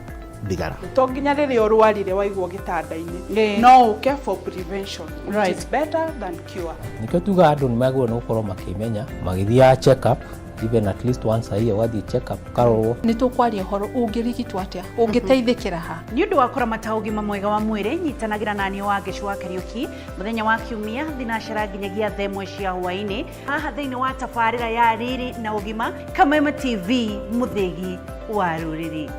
thigara. To nginya rĩrĩa ũrwarire waigwo gĩtanda-inĩ, no ũke for prevention, which is better than cure. Nĩkĩo tugaga andũ nĩ magĩrĩirwo nĩ gũkorwo makĩmenya magĩthiaga check up even at least once a year, ũgathiĩ check up ũkarorwo. Nĩ tũkwaria ũhoro ũngĩrigitwo atĩa, ũngĩteithĩkĩra ha. Nĩ ũndũ wa kũramata ũgima mwega wa mwĩrĩ, nyitanagĩra naniĩ wa Ngĩcu wa Kariũki mũthenya wa Kiumia thinacara nginyagia thaa 1 cia hwaĩ-inĩ haha thĩinĩ wa tabarĩra ya Riri na Ũgima, Kameme TV, mũthĩgi wa rũrĩrĩ.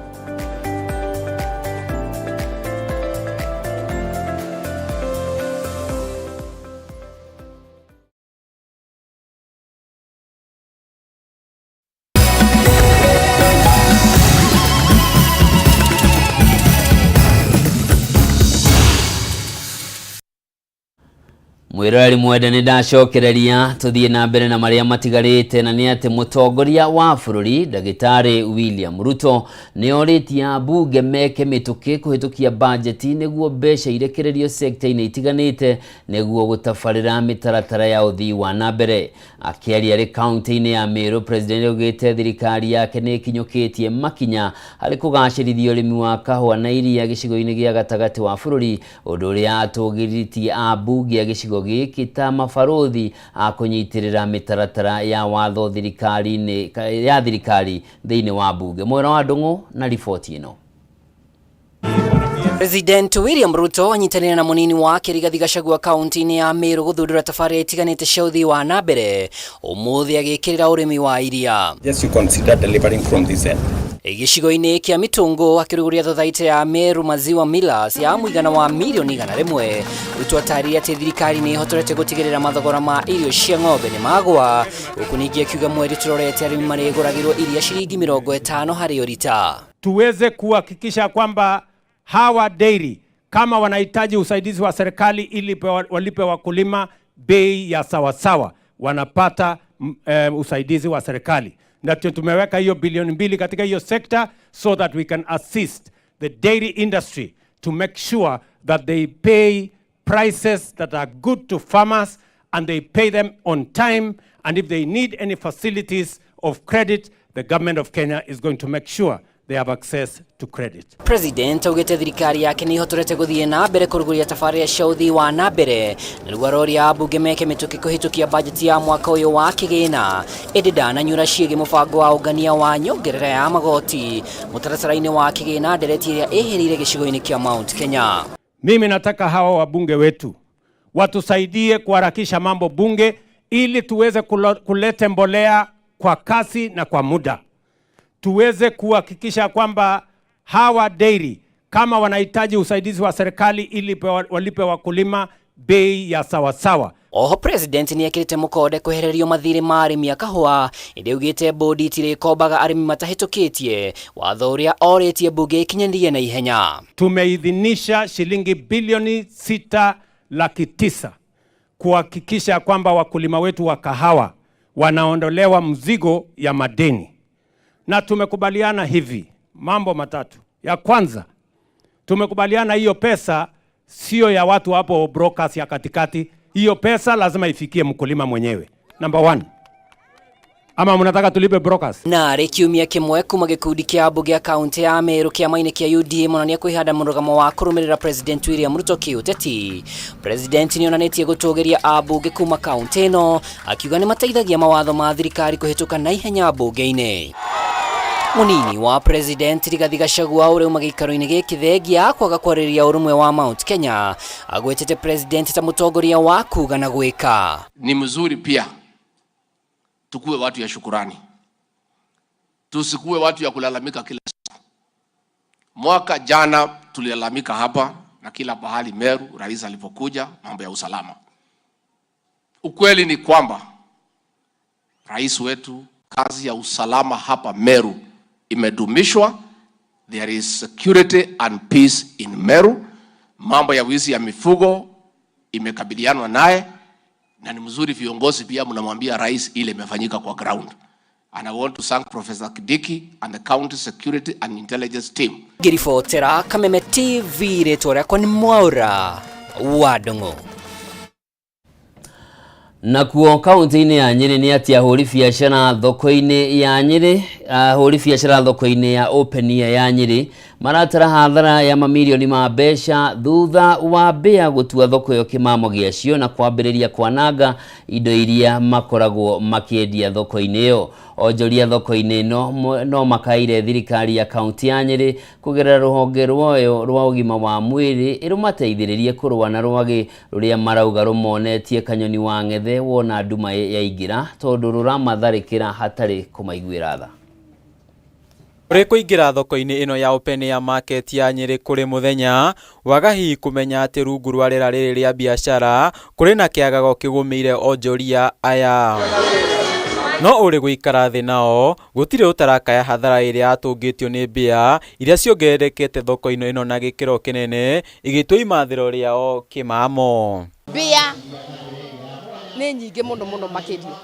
Mwĩroreri mwende, nĩ ndacokereria tũthiĩ na mbere na marĩa matigarĩte, na nĩ atĩ mũtongoria wa bũrũri Ndagĩtarĩ William Ruto nĩ orĩtie ambunge meke mĩtũkĩ kũhĩtũkia bajeti nĩguo mbeca irekererio sekta-inĩ itiganĩte nĩguo gũtabarĩra mĩtaratara ya ũthii wa na mbere. Akĩaria arĩ kaunti-inĩ ya Meru, President augĩte thirikari yake nĩ ĩkinyũkĩtie makinya harĩ kũgacĩrithia ũrĩmi wa kahũa na iria gĩcigo-inĩ gĩa gatagatĩ wa bũrũri, ũndũ ũrĩa atũgĩrĩtie ambunge a gĩcigo gĩkĩ ta mabarũthi a kũnyitĩrĩra mĩtaratara ya watho thirikari-inĩ ya thirikari thĩinĩ wa mbunge. Mwera wa Ndung'u na riboti ĩno. President William Ruto anyitanĩire na mũnini wake Rigathi Gachagua kaunti-inĩ ya Meru gũthundũra tabarĩra itiganĩte cia ũthii wa na mbere, ũmũthĩ agĩkĩrĩra ũrĩmi wa iria. Yes, you consider delivering from this end. Gĩcigo-inĩ kĩa Mitũngũ akĩrugũria thothaitĩ ya Meru Maziwa Millers ya mũigana wa mirioni 100. Ruto atarĩria atĩ thirikari nĩ ĩhotorete gũtigĩrĩra mathogora ma irio cia ng'ombe nĩ magwa, gũkũ ningĩ akiuga mweri tũrorete arĩmi marĩgũragĩrwo iria ciringi 50 harĩ o rita. Tuweze kuhakikisha kwamba hawa dairy kama wanahitaji usaidizi wa serikali ili walipe wakulima bei ya sawasawa, wanapata usaidizi wa serikali, na tumeweka hiyo bilioni 2 katika hiyo sekta so that we can assist the dairy industry to make sure that they pay prices that are good to farmers and they pay them on time, and if they need any facilities of credit, the government of Kenya is going to make sure they have access to credit. President augĩte thirikari yake nĩ ĩhotorete gũthiĩ na mbere kũrugũria tabarĩra cia ũthii wa na mbere, na rĩu aroria ambunge meke mĩtũkĩ kũhĩtũkia bajeti ya mwaka ũyũ wa kĩgĩna, ĩndĩ ndananyura ciĩgiĩ mũbango wa ũngania wa nyongerera ya magoti mũtaratara-inĩ wa kĩgĩna, ndereti ĩrĩa ĩhĩrĩire gĩcigo-inĩ kĩa Mount Kenya. Mimi nataka hawa wabunge wetu watusaidie kuharakisha mambo bunge ili tuweze kulete mbolea kwa kasi na kwa muda. Tuweze kuhakikisha kwamba hawa dairy kama wanahitaji usaidizi wa serikali ili walipe wakulima bei ya sawasawa. Oho president nĩ ekĩrĩte mũkonde kwehererio mathirĩ ma arĩmi a kahũa ĩndĩ augĩte bodi itirĩkombaga arĩmi matahĩtũkĩtie watho ũrĩa orĩtie bunge ĩkinyanĩrie na ihenya. Tumeidhinisha shilingi bilioni 6 900,000 kuhakikisha kwamba wakulima wetu wa kahawa wanaondolewa mzigo ya madeni, na tumekubaliana hivi mambo matatu. Ya kwanza, tumekubaliana hiyo pesa sio ya watu hapo brokers ya katikati. Hiyo pesa lazima ifikie mkulima mwenyewe, number one. Ama mnataka tulipe brokers? Narĩ kiumia kĩmwe kuma gĩkundi kĩa mbunge ya kaunti ya Meru kĩama-inĩ kĩa UDA monania kwĩhanda mũrũgamo wa kũrũmĩrĩra President William Ruto kĩũteti. President nĩonanĩtie gũtũgĩria ambunge kuma kaunti ĩno akiuga nĩ mateithagia mawatho ma thirikari kũhĩtũka na ihenya mbunge-inĩ. Mũnini wa President Rigathi Gachagua ũrĩa uma gĩikaro-inĩ gĩkĩ thengia kwaga kwarĩrĩria ũrũmwe wa Mount Kenya agwetete President ta mũtongoria wa kuga na gwĩka. Ni mzuri pia tukuwe watu ya shukurani, tusikuwe watu ya kulalamika kila siku. Mwaka jana tulilalamika hapa na kila pahali Meru, rais alipokuja, mambo ya usalama. Ukweli ni kwamba rais wetu, kazi ya usalama hapa Meru imedumishwa. There is security and peace in Meru. Mambo ya wizi ya mifugo imekabilianwa naye, na ni mzuri viongozi pia mnamwambia rais ile imefanyika kwa ground. And I want to thank Professor Kindiki and the county security and intelligence team. Ngĩribotera Kameme TV rĩtwa rĩakwa nĩ Mwaura wa Ndung'u. Nakuo kaunti-inĩ ya Nyĩrĩ nĩ atĩ ahũri biacara thoko-inĩ ya Nyĩrĩ, ahũri biacara thoko-inĩ ya Open Air ya Nyĩrĩ maratara hathara ya mamirioni ma mbeca thutha wa mbĩa gũtua thoko ĩyo kĩmamo gĩacio na kwambĩrĩria kwananga indo iria makoragwo makĩendia thoko-inĩ ĩyo. Onjoria thoko-inĩ ĩno no makaire thirikari ya kaunti ya Nyĩrĩ kũgerera rũhonge rwayo rwa ũgima wa mwĩrĩ ĩrũmateithĩrĩrie kũrũa na rwagĩ rũrĩa marauga rũmonetie kanyoni wa ng'ethe wona nduma yaingĩra tondũ rũramatharĩkĩra hatarĩ kũmaiguĩra tha. Ũrĩ kũingĩra thoko-inĩ ĩno ya Open Air Market ya Nyĩrĩ kũrĩ mũthenya, waga hihi kũmenya atĩ rungu rwa rĩera rĩrĩ rĩa biacara kũrĩ na kĩagago kĩgũmĩire onjoria aya. No ũrĩ gũikara thĩ nao, gũtirĩ ũtarakaya hathara ĩrĩa yatũngĩtio nĩ mbĩa iria ciongererekete thoko-inĩ ĩno na gĩkĩro kĩnene igĩtua imathĩro rĩao kĩmamo. Mbĩa nĩ nyingĩ mũno mũno makĩria.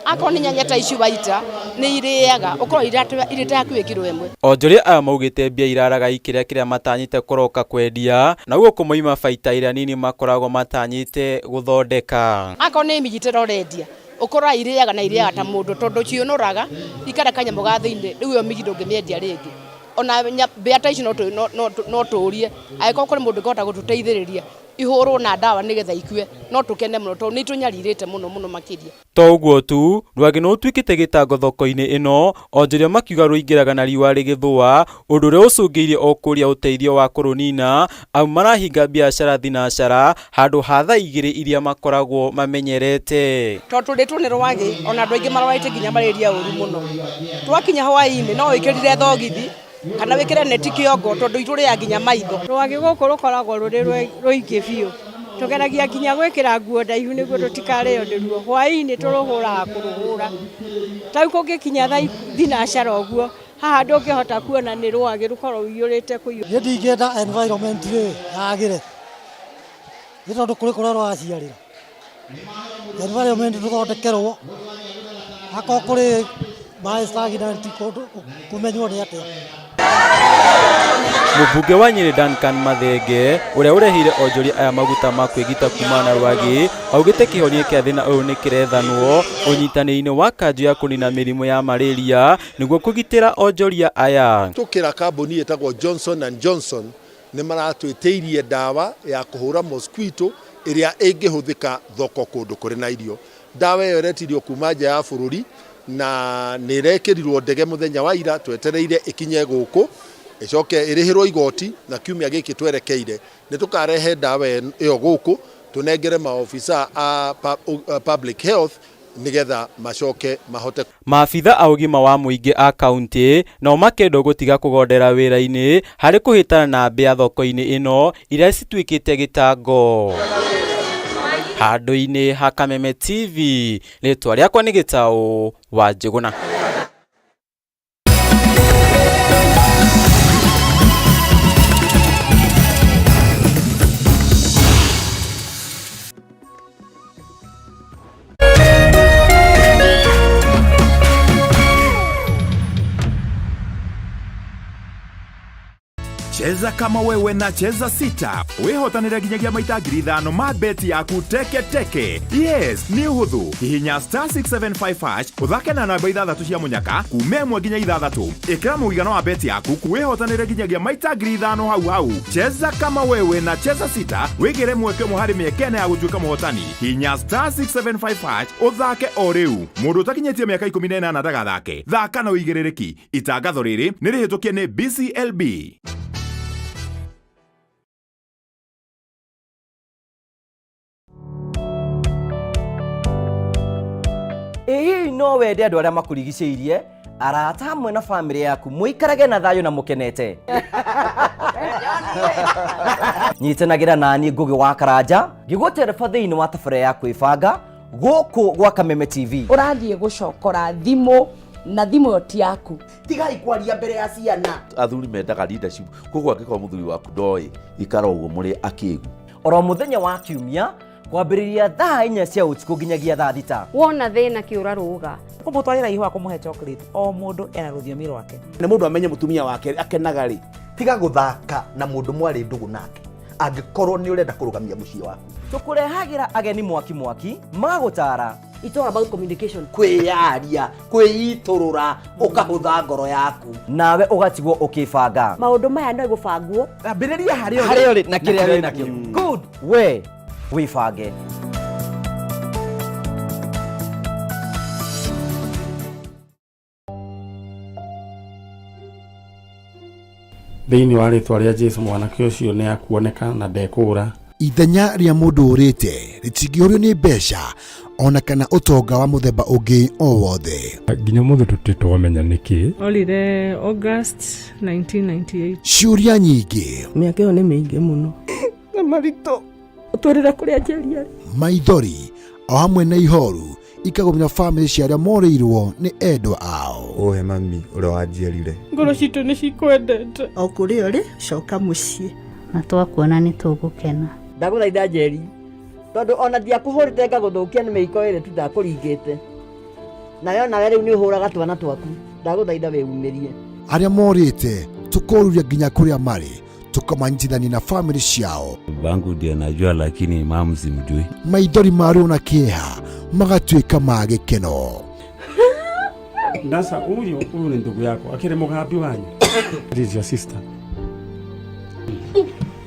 Akorwo nĩ nyanya ta ici waita nĩ irĩaga ũkorwo irĩ ta hakuhĩ kiro 1. Onjoria aya maugĩte mbia iraraga ikĩrĩa kĩrĩa matanyĩte kũroka kwendia na ũguo kũmoima baita ĩrĩa nini makoragwo matanyĩte gũthondeka. Akorwo nĩ minji ũrendia ũkoraga irĩaga na irĩaga ta mũndũ tondũ ciũnũraga ikara kanyamũ ga thĩinĩ, rĩu ĩyo minji ndũngĩmĩendia rĩngĩ. Ona mbĩa ta ici no tũrie angĩkorwo kũrĩ mũndũ ũngĩhota gũtũteithĩrĩria ihũrwo na ndawa nĩgetha ikue no tũkene mũno tondũ nĩ itũnyarirĩte mũno mũno makĩria. To ũguo tu, rwagĩ nĩ rũtuĩkĩte gĩtango thoko-inĩ ĩno, onjoria makiuga rũingĩraga na riũa rĩgĩthũa, ũndũ ũrĩa ũcũngĩrĩirie o kũria ũteithio wa kũrũnina amu marahinga biacara thinacara handũ ha thaa 2 iria makoragwo mamenyerete. Tondũ tũrĩtwo nĩ rwagĩ ona andũ aingĩ marwarĩte nginya malaria ũru mũno. Twakinya hwaĩ-inĩ no wĩkĩrire thogithi kana wĩkĩre neti kĩongo tondũ itũrĩaga nginya maitho. Rwagĩ gũkũ rũkoragwo rũrĩ rũingĩ biũ, tũgeragia nginya gwĩkĩra nguo ndaihu nĩguo tũtikarĩo nĩruo. Hwaĩ-inĩ tũrũhũraga kũrũhũra, ta rĩu kũngĩkinya thaa thinacara ũguo haha ndũngĩhota kuona nĩ rwagĩ rũkorwo rũiyũrĩte kũiyũra. Niĩ ndingĩenda environment rĩ yagĩre nĩ tondũ kũrĩ kũrĩa rũraciarĩra. Environment tũthondekerwo akorwo kũrĩ maĩ stagnant kũndũ kũmenywo nĩ atĩa. Mũmbunge wa Nyĩrĩ Duncan Mathenge ũrĩa ũreheire onjoria aya maguta ma kwĩgita kumana na rwagĩ augĩte kĩhonia kĩa thĩna ũyũ nĩ kĩrethanwo ũnyitanĩri-inĩ wa kanjũ ya kũnina mĩrimũ ya malaria nĩguo kũgitĩra onjoria aya. Tũkĩra kambuni ĩtagwo Johnson and Johnson nĩ maratwĩtĩirie ndawa ya kũhũra mosquito ĩrĩa ĩngĩhũthĩka thoko kũndũ kũrĩ na irio. Ndawa ĩyo ĩretirio kuma nja ya bũrũri na nĩ ĩrekĩrirwo ndege mũthenya wa ira, twetereire ĩkinye gũkũ ĩcoke ĩrĩhĩrwo igoti na kiumia gĩkĩ twerekeire nĩ tũkarehe ndawa ĩyo gũkũ tũnengere maobitha a public health nĩgetha macoke mahote. Maabitha a ũgima wa mũingĩ a kaunti nao makendwo gũtiga kũgondera wĩra-inĩ harĩ kũhĩtana na mbĩa thoko-inĩ ĩno iria cituĩkĩte gĩtango. Handũ-inĩ ha Kameme TV, rĩtwa rĩakwa nĩ Gĩtaũ wa Njũgũna. Cheza kama wewe na Cheza Sita wĩhotanĩre nginyagia maita 5,000 ma beti yaku teke teke. Yes, nĩ ũhũthũ. Hihinya star 675 hash ũthake na namba ithathatũ cia mũnyaka kuma ĩmwe nginya ithathatũ. Ĩkĩra mũigana wa beti yaku wĩhotanĩre nginyagia maita 5,000 hau hau. Cheza kama wewe na Cheza Sita wĩgĩre mweke ũmwe harĩ mĩeke ĩna ya gũtuĩka mũhotani. Hihinya star 675 hash ũthake o rĩu. Mũndũ ũtakinyĩtie mĩaka 18 ndagathake. Thaka na ũigĩrĩrĩki. Itangatho rĩrĩ nĩ rĩhĩtũkie nĩ BCLB. Ĩ hihi no wende andũ arĩa makũrigicĩirie, arata hamwe na bamĩrĩ yaku mũikarage na thayũ na mũkenete? Nyitanagĩra naniĩ Ngũgĩ wa Karanja ngĩgũtereba thĩinĩ wa tabarĩra ya kwĩbanga gũkũ gwa Kameme TV. Ũrathiĩ gũcokora thimũ na thimũ ĩyo ti yaku. Tigai kwaria mbere ya ciana. Athuri mendaga leadership, koguo angĩkorwo mũthuri waku ndoĩ, ikara ũguo mũrĩ akĩgu. Oro mũthenya wa Kiumia kwambĩrĩria thaa inya cia ũtukũ nginyagia thaa thita. Wona thĩna kĩũra rũga. Kũmũtwarĩra ihũa kũmũhe chocolate, o mũndũ ena rũthiomi rwake. Na mũndũ amenye mũtumia wake akenaga rĩ, tiga gũthaka na mũndũ mwarĩ ndũgũ nake angĩkorwo nĩ ũrenda kũrũgamia mũciĩ waku. Tũkũrehagĩra ageni mwaki mwaki magagũtaara. It's all about communication. Kwĩyaria, kwĩitũrũra, ũkahũtha ngoro yaku. Nawe ũgatigwo ũkĩbanga. Maũndũ maya no gũbangwo. Ambĩrĩria harĩa ũrĩ. Harĩa ũrĩ na kĩrĩa wĩ nakĩo. Good. We wĩbange. Thĩinĩ wa rĩtwa rĩa Jesu mwanake ũcio nĩ akuoneka na ndekũũra. Ithenya rĩa mũndũ ũrĩte rĩtingĩũrio nĩ mbeca ona kana ũtonga wa mũthemba ũngĩ o wothe. Nginya ũmũthĩ tũtirĩ twamenya nĩkĩ. Orire August 1998. Ciũria nyingĩ. Mĩaka ĩyo nĩ mĩingĩ mũno. Na maritũ. Ũtwĩrĩre kũrĩa Njeri arĩ. Maithori o hamwe na ihoru ikagũmĩra bamĩrĩ cia arĩa morĩirwo nĩ endwa ao. Ũhe mami ũrĩa wanjiarire. Ngoro citũ nĩ cikwendete. O kũrĩa ũrĩ, coka mũciĩ. Na twakuona nĩ tũgũkena. Ndagũthaitha Njeri, tondũ ona ndiakũhũrĩte ngagũthũkia nĩ mĩiko ĩrĩ tu ndakũringĩte. Nawe onawe rĩu nĩ ũhũraga twana twaku. Ndagũthaitha wĩumĩrie. Arĩa morĩte tũkoruria nginya kũrĩa marĩ tũkamanyitithania na bamĩrĩ ciao. Babangu ndiye najua, lakini mamu simjui. Maithori ma ruo na kĩeha magatuĩka ma gĩkeno. Sasa huyu huyu ni ndugu yako, akiri mugambi wanyu. It is your sister.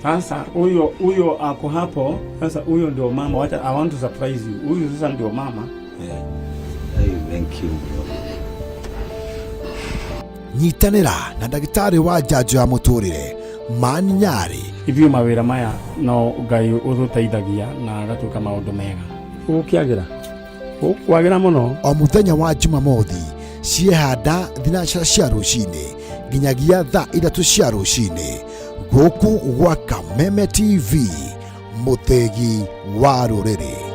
Sasa huyo huyo ako hapo. Sasa huyo ndio mama. Wacha, I want to surprise you. Huyu sasa ndio mama. Yeah. Hey, thank you bro. Nyitanĩra na ndagĩtarĩ wa njanjo ya mũtũrĩre Mani Nyarĩ. Ithuĩ mawĩra maya no Ngai ũtũteithagia na agatuĩka maũndũ mega. Gũkĩagĩra. Gũkwagĩra mũno. O mũthenya wa Jumamothi ciehanda thinacara cia rũcinĩ nginyagia thaa ithatũ cia rũcinĩ gũkũ gwa Kameme TV mũthĩgi wa rũrĩrĩ.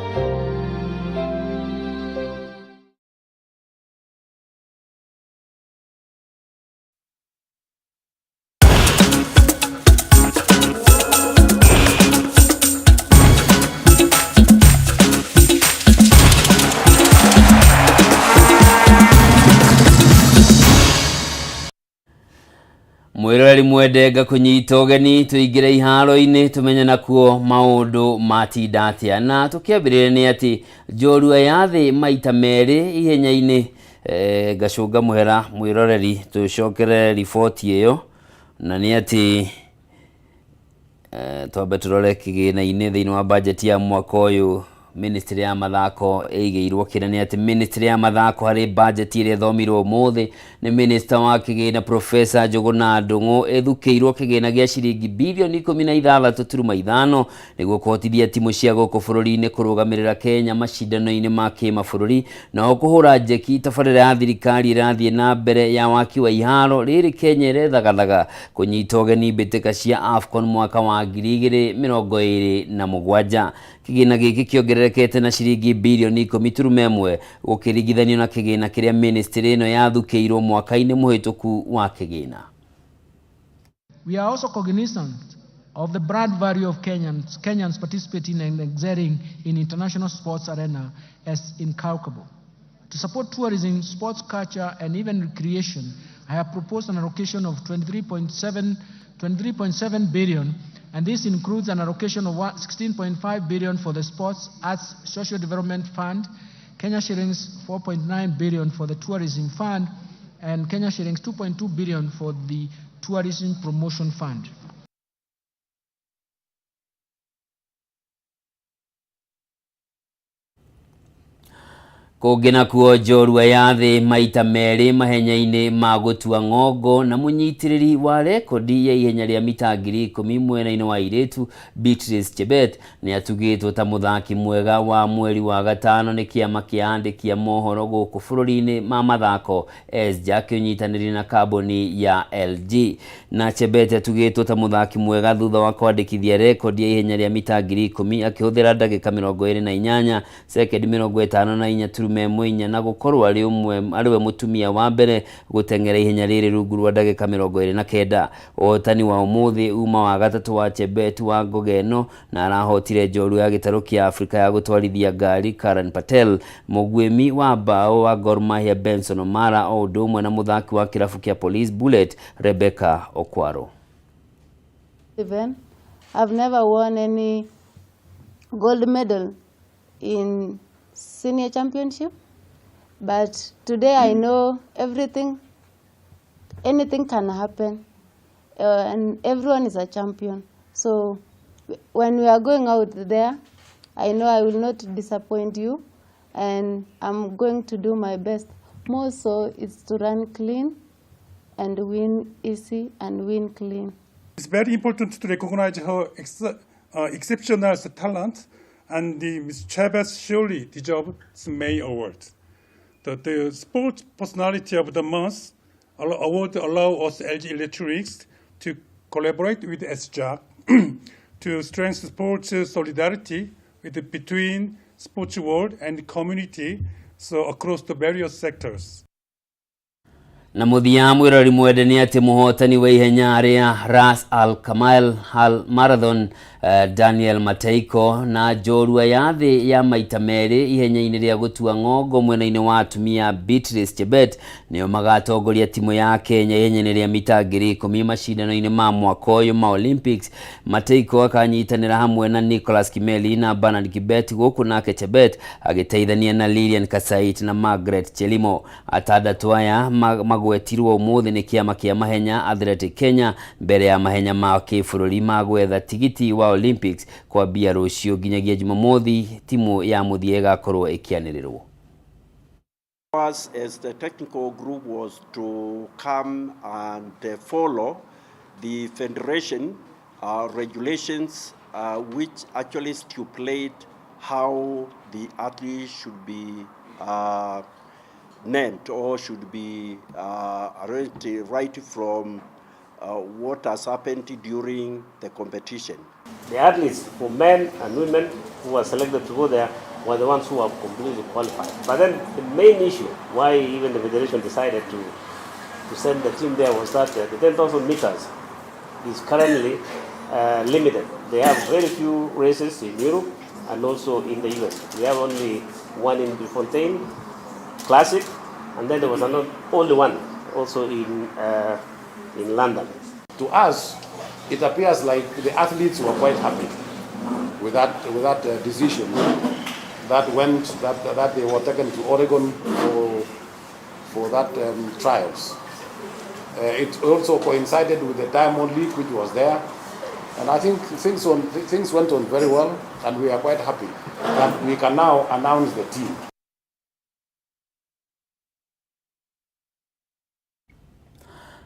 Mwĩroreri mwende ngakũnyita ũgeni tũingĩre iharo-inĩ tũmenye nakuo maũndũ matinda atĩa na tũkĩambĩrĩria nĩ atĩ njorua ya thĩ maita merĩ ihenya-inĩ ngacũnga mũhera mwĩroreri tũcokere riboti ĩyo na nĩ atĩ twambe tũrore kĩgĩna-inĩ thĩinĩ wa bajeti ya mwaka ũyũ Ministry ya mathako ĩigĩirwo kĩrĩa nĩ atĩ Ministry ya mathako harĩ bajeti ĩrĩa ĩthomirwo ũmũthĩ nĩ Minister wa kĩgĩna Professor Njũgũna Ndung'u ĩthukĩirwo kĩgĩna gĩa ciringi bilioni ikũmi na ithathatũ turuma ithano nĩguo kũhotithia timu cia gũkũ bũrũri-inĩ kũrũgamĩrĩra Kenya macindano-inĩ ma kĩmabũrũri na kũhũra njeki tabarĩra ya thirikari ĩrathiĩ na mbere ya waki wa iharo rĩrĩ Kenya ĩrethagathaga kũnyita ũgeni mbĩtĩka cia AFCON mwaka wa 2027. Kĩgĩna gĩkĩ kĩongerere ciongererekete na ciringi birioni 10.1 gũkĩringithanio na kĩgĩna kĩrĩa ministry ĩno yathukĩirwo mwaka-inĩ mũhĩtũku wa kĩgĩna. We are also cognizant of the brand value of Kenyans participating and excelling in international sports arena as incalculable. To support tourism, sports culture, and even recreation, I have proposed an allocation of 23.7 billion, and this includes an allocation of 16.5 billion for the Sports Arts Social Development Fund, Kenya shillings 4.9 billion for the Tourism Fund, and Kenya shillings 2.2 billion for the Tourism Promotion Fund. Kũngĩ nakuo njorua ya thĩ maita merĩ mahenya-inĩ ma gũtua ng'ongo na mũnyitĩrĩri wa rekondi ya ihenya rĩa mita 10,000 mwena-inĩ wa airĩtu Beatrice Chebet nĩ atugĩtwo ta mũthaki mwega wa mweri wa gatano nĩ kĩama kĩa andĩki a mohoro gũkũ bũrũri-inĩ ma mathako SJAK ũnyitanĩri na kambuni ya LG. Na Chebet atugĩtwo ta mũthaki mwega thutha wa kwandĩkithia rekondi ya ihenya rĩa mita 10,000 akĩhũthĩra ndagĩka 28 sekendi 54 4 na gũkorwo arĩ we mũtumia wa mbere gũteng'era ihenya rĩrĩ rungu rwa ndagĩka 29. Ũhotani wa ũmũthĩ uma wa gatatũ wa Chebet wa ngoga ĩno na arahotire njorua ya gĩtarũ kĩa Afrika ya gũtwarithia ngari Karan Patel, mũguĩmi wa mbaũ wa Gor Mahia Benson Omara o ũndũ ũmwe na mũthaki wa kĩrabu kĩa Police Bullet Rebecca Okwaro. I've never won any gold medal in senior championship, but today I know everything, anything can happen, and everyone is a champion. So when we are going out there, I know I will not disappoint you, and I'm going to do my best. More so is to run clean and win easy and win clean. It's very important to recognize her exceptional talent, and the Ms. Chebet surely deserves May Award. The Sports Personality of the Month award allow us LG Electronics to collaborate with SJAK to strengthen sports solidarity between sports world and community, so across the various sectors. Na mũthia mwĩrori mwende nĩ atĩ mũhotani wa ihenya rĩa Ras Al Khaimah Half Marathon Daniel Mateiko na njorua ya thĩ ya maita merĩ ihenya-inĩ rĩa gũtua ng'ongo mwena-inĩ wa atumia Beatrice Chebet nĩo magatongoria timu ya Kenya ihenya-inĩ rĩa mita 10,000 macindano-inĩ ma mwaka ũyũ ma Olympics. Mateiko akanyitanĩra hamwe na Nicholas Kimeli na Bernard Kibet gũkũ nake Chebet agĩteithania na Lilian Kasait na Margaret Chelimo. Atandatũ aya magwetirwo ũmũthĩ nĩ kĩama kĩa mahenya Athletic Kenya mbere ya mahenya ma kĩbũrũri ma gwetha tigiti wa Olympics kwambia rũciũ nginyagia Jumamothi timu ya mũthia ĩgakorwo ĩkĩanĩrĩrwo. Us as the technical group was to come and follow the federation regulations which actually stipulate how the athletes should be named or should be arranged right from what has happened during the competition. The athletes, for men and women who were selected to go there, were the ones who were completely qualified. But then the main issue why even the federation decided to send the team there was that the 10,000 meters is currently limited. They have very few races in Europe and also in the US. We have only one in Bloemfontein Classic, and then there was another, only one also in London. To us, it appears like the athletes were quite happy with that decision that went that they were taken to Oregon for that trials. It also coincided with the Diamond League, which was there, and I think things went on very well, and we are quite happy that we can now announce the team.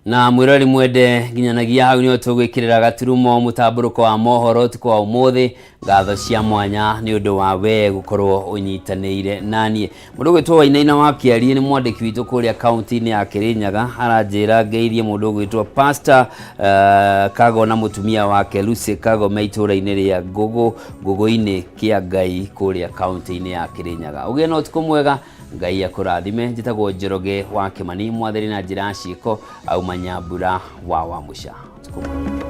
Na mwĩroreri mwende, nginyanagia hau nĩho tũgwĩkĩrĩra gaturumo mũtambũrũko wa mohoro ũtukũ wa ũmũthĩ. Ngatho cia mwanya nĩ ũndũ wa we gũkorwo ũnyitanĩire naniĩ. Mũndũ ũgwĩtwo Wainaina wa Kĩariĩ nĩ mwandĩki witũ kũrĩa kaunti-inĩ ya Kĩrĩnyaga, aranjĩra ngeithie mũndũ ũgwĩtwo Pastor Kago na mũtumia wake Lucy Kago me itũũra-inĩ rĩa Ngũgũ, Ngũgũ-inĩ kĩa Ngai kũrĩa kaunti-inĩ ya Kĩrĩnyaga. Ũgĩe na ũtukũ mwega, Ngai akũrathime. Njĩtagwo Njoroge wa Kĩmani, mwathĩri na njĩra ya ciĩko, auma Nyambura wa Wamũca. Ũtukũ mwega.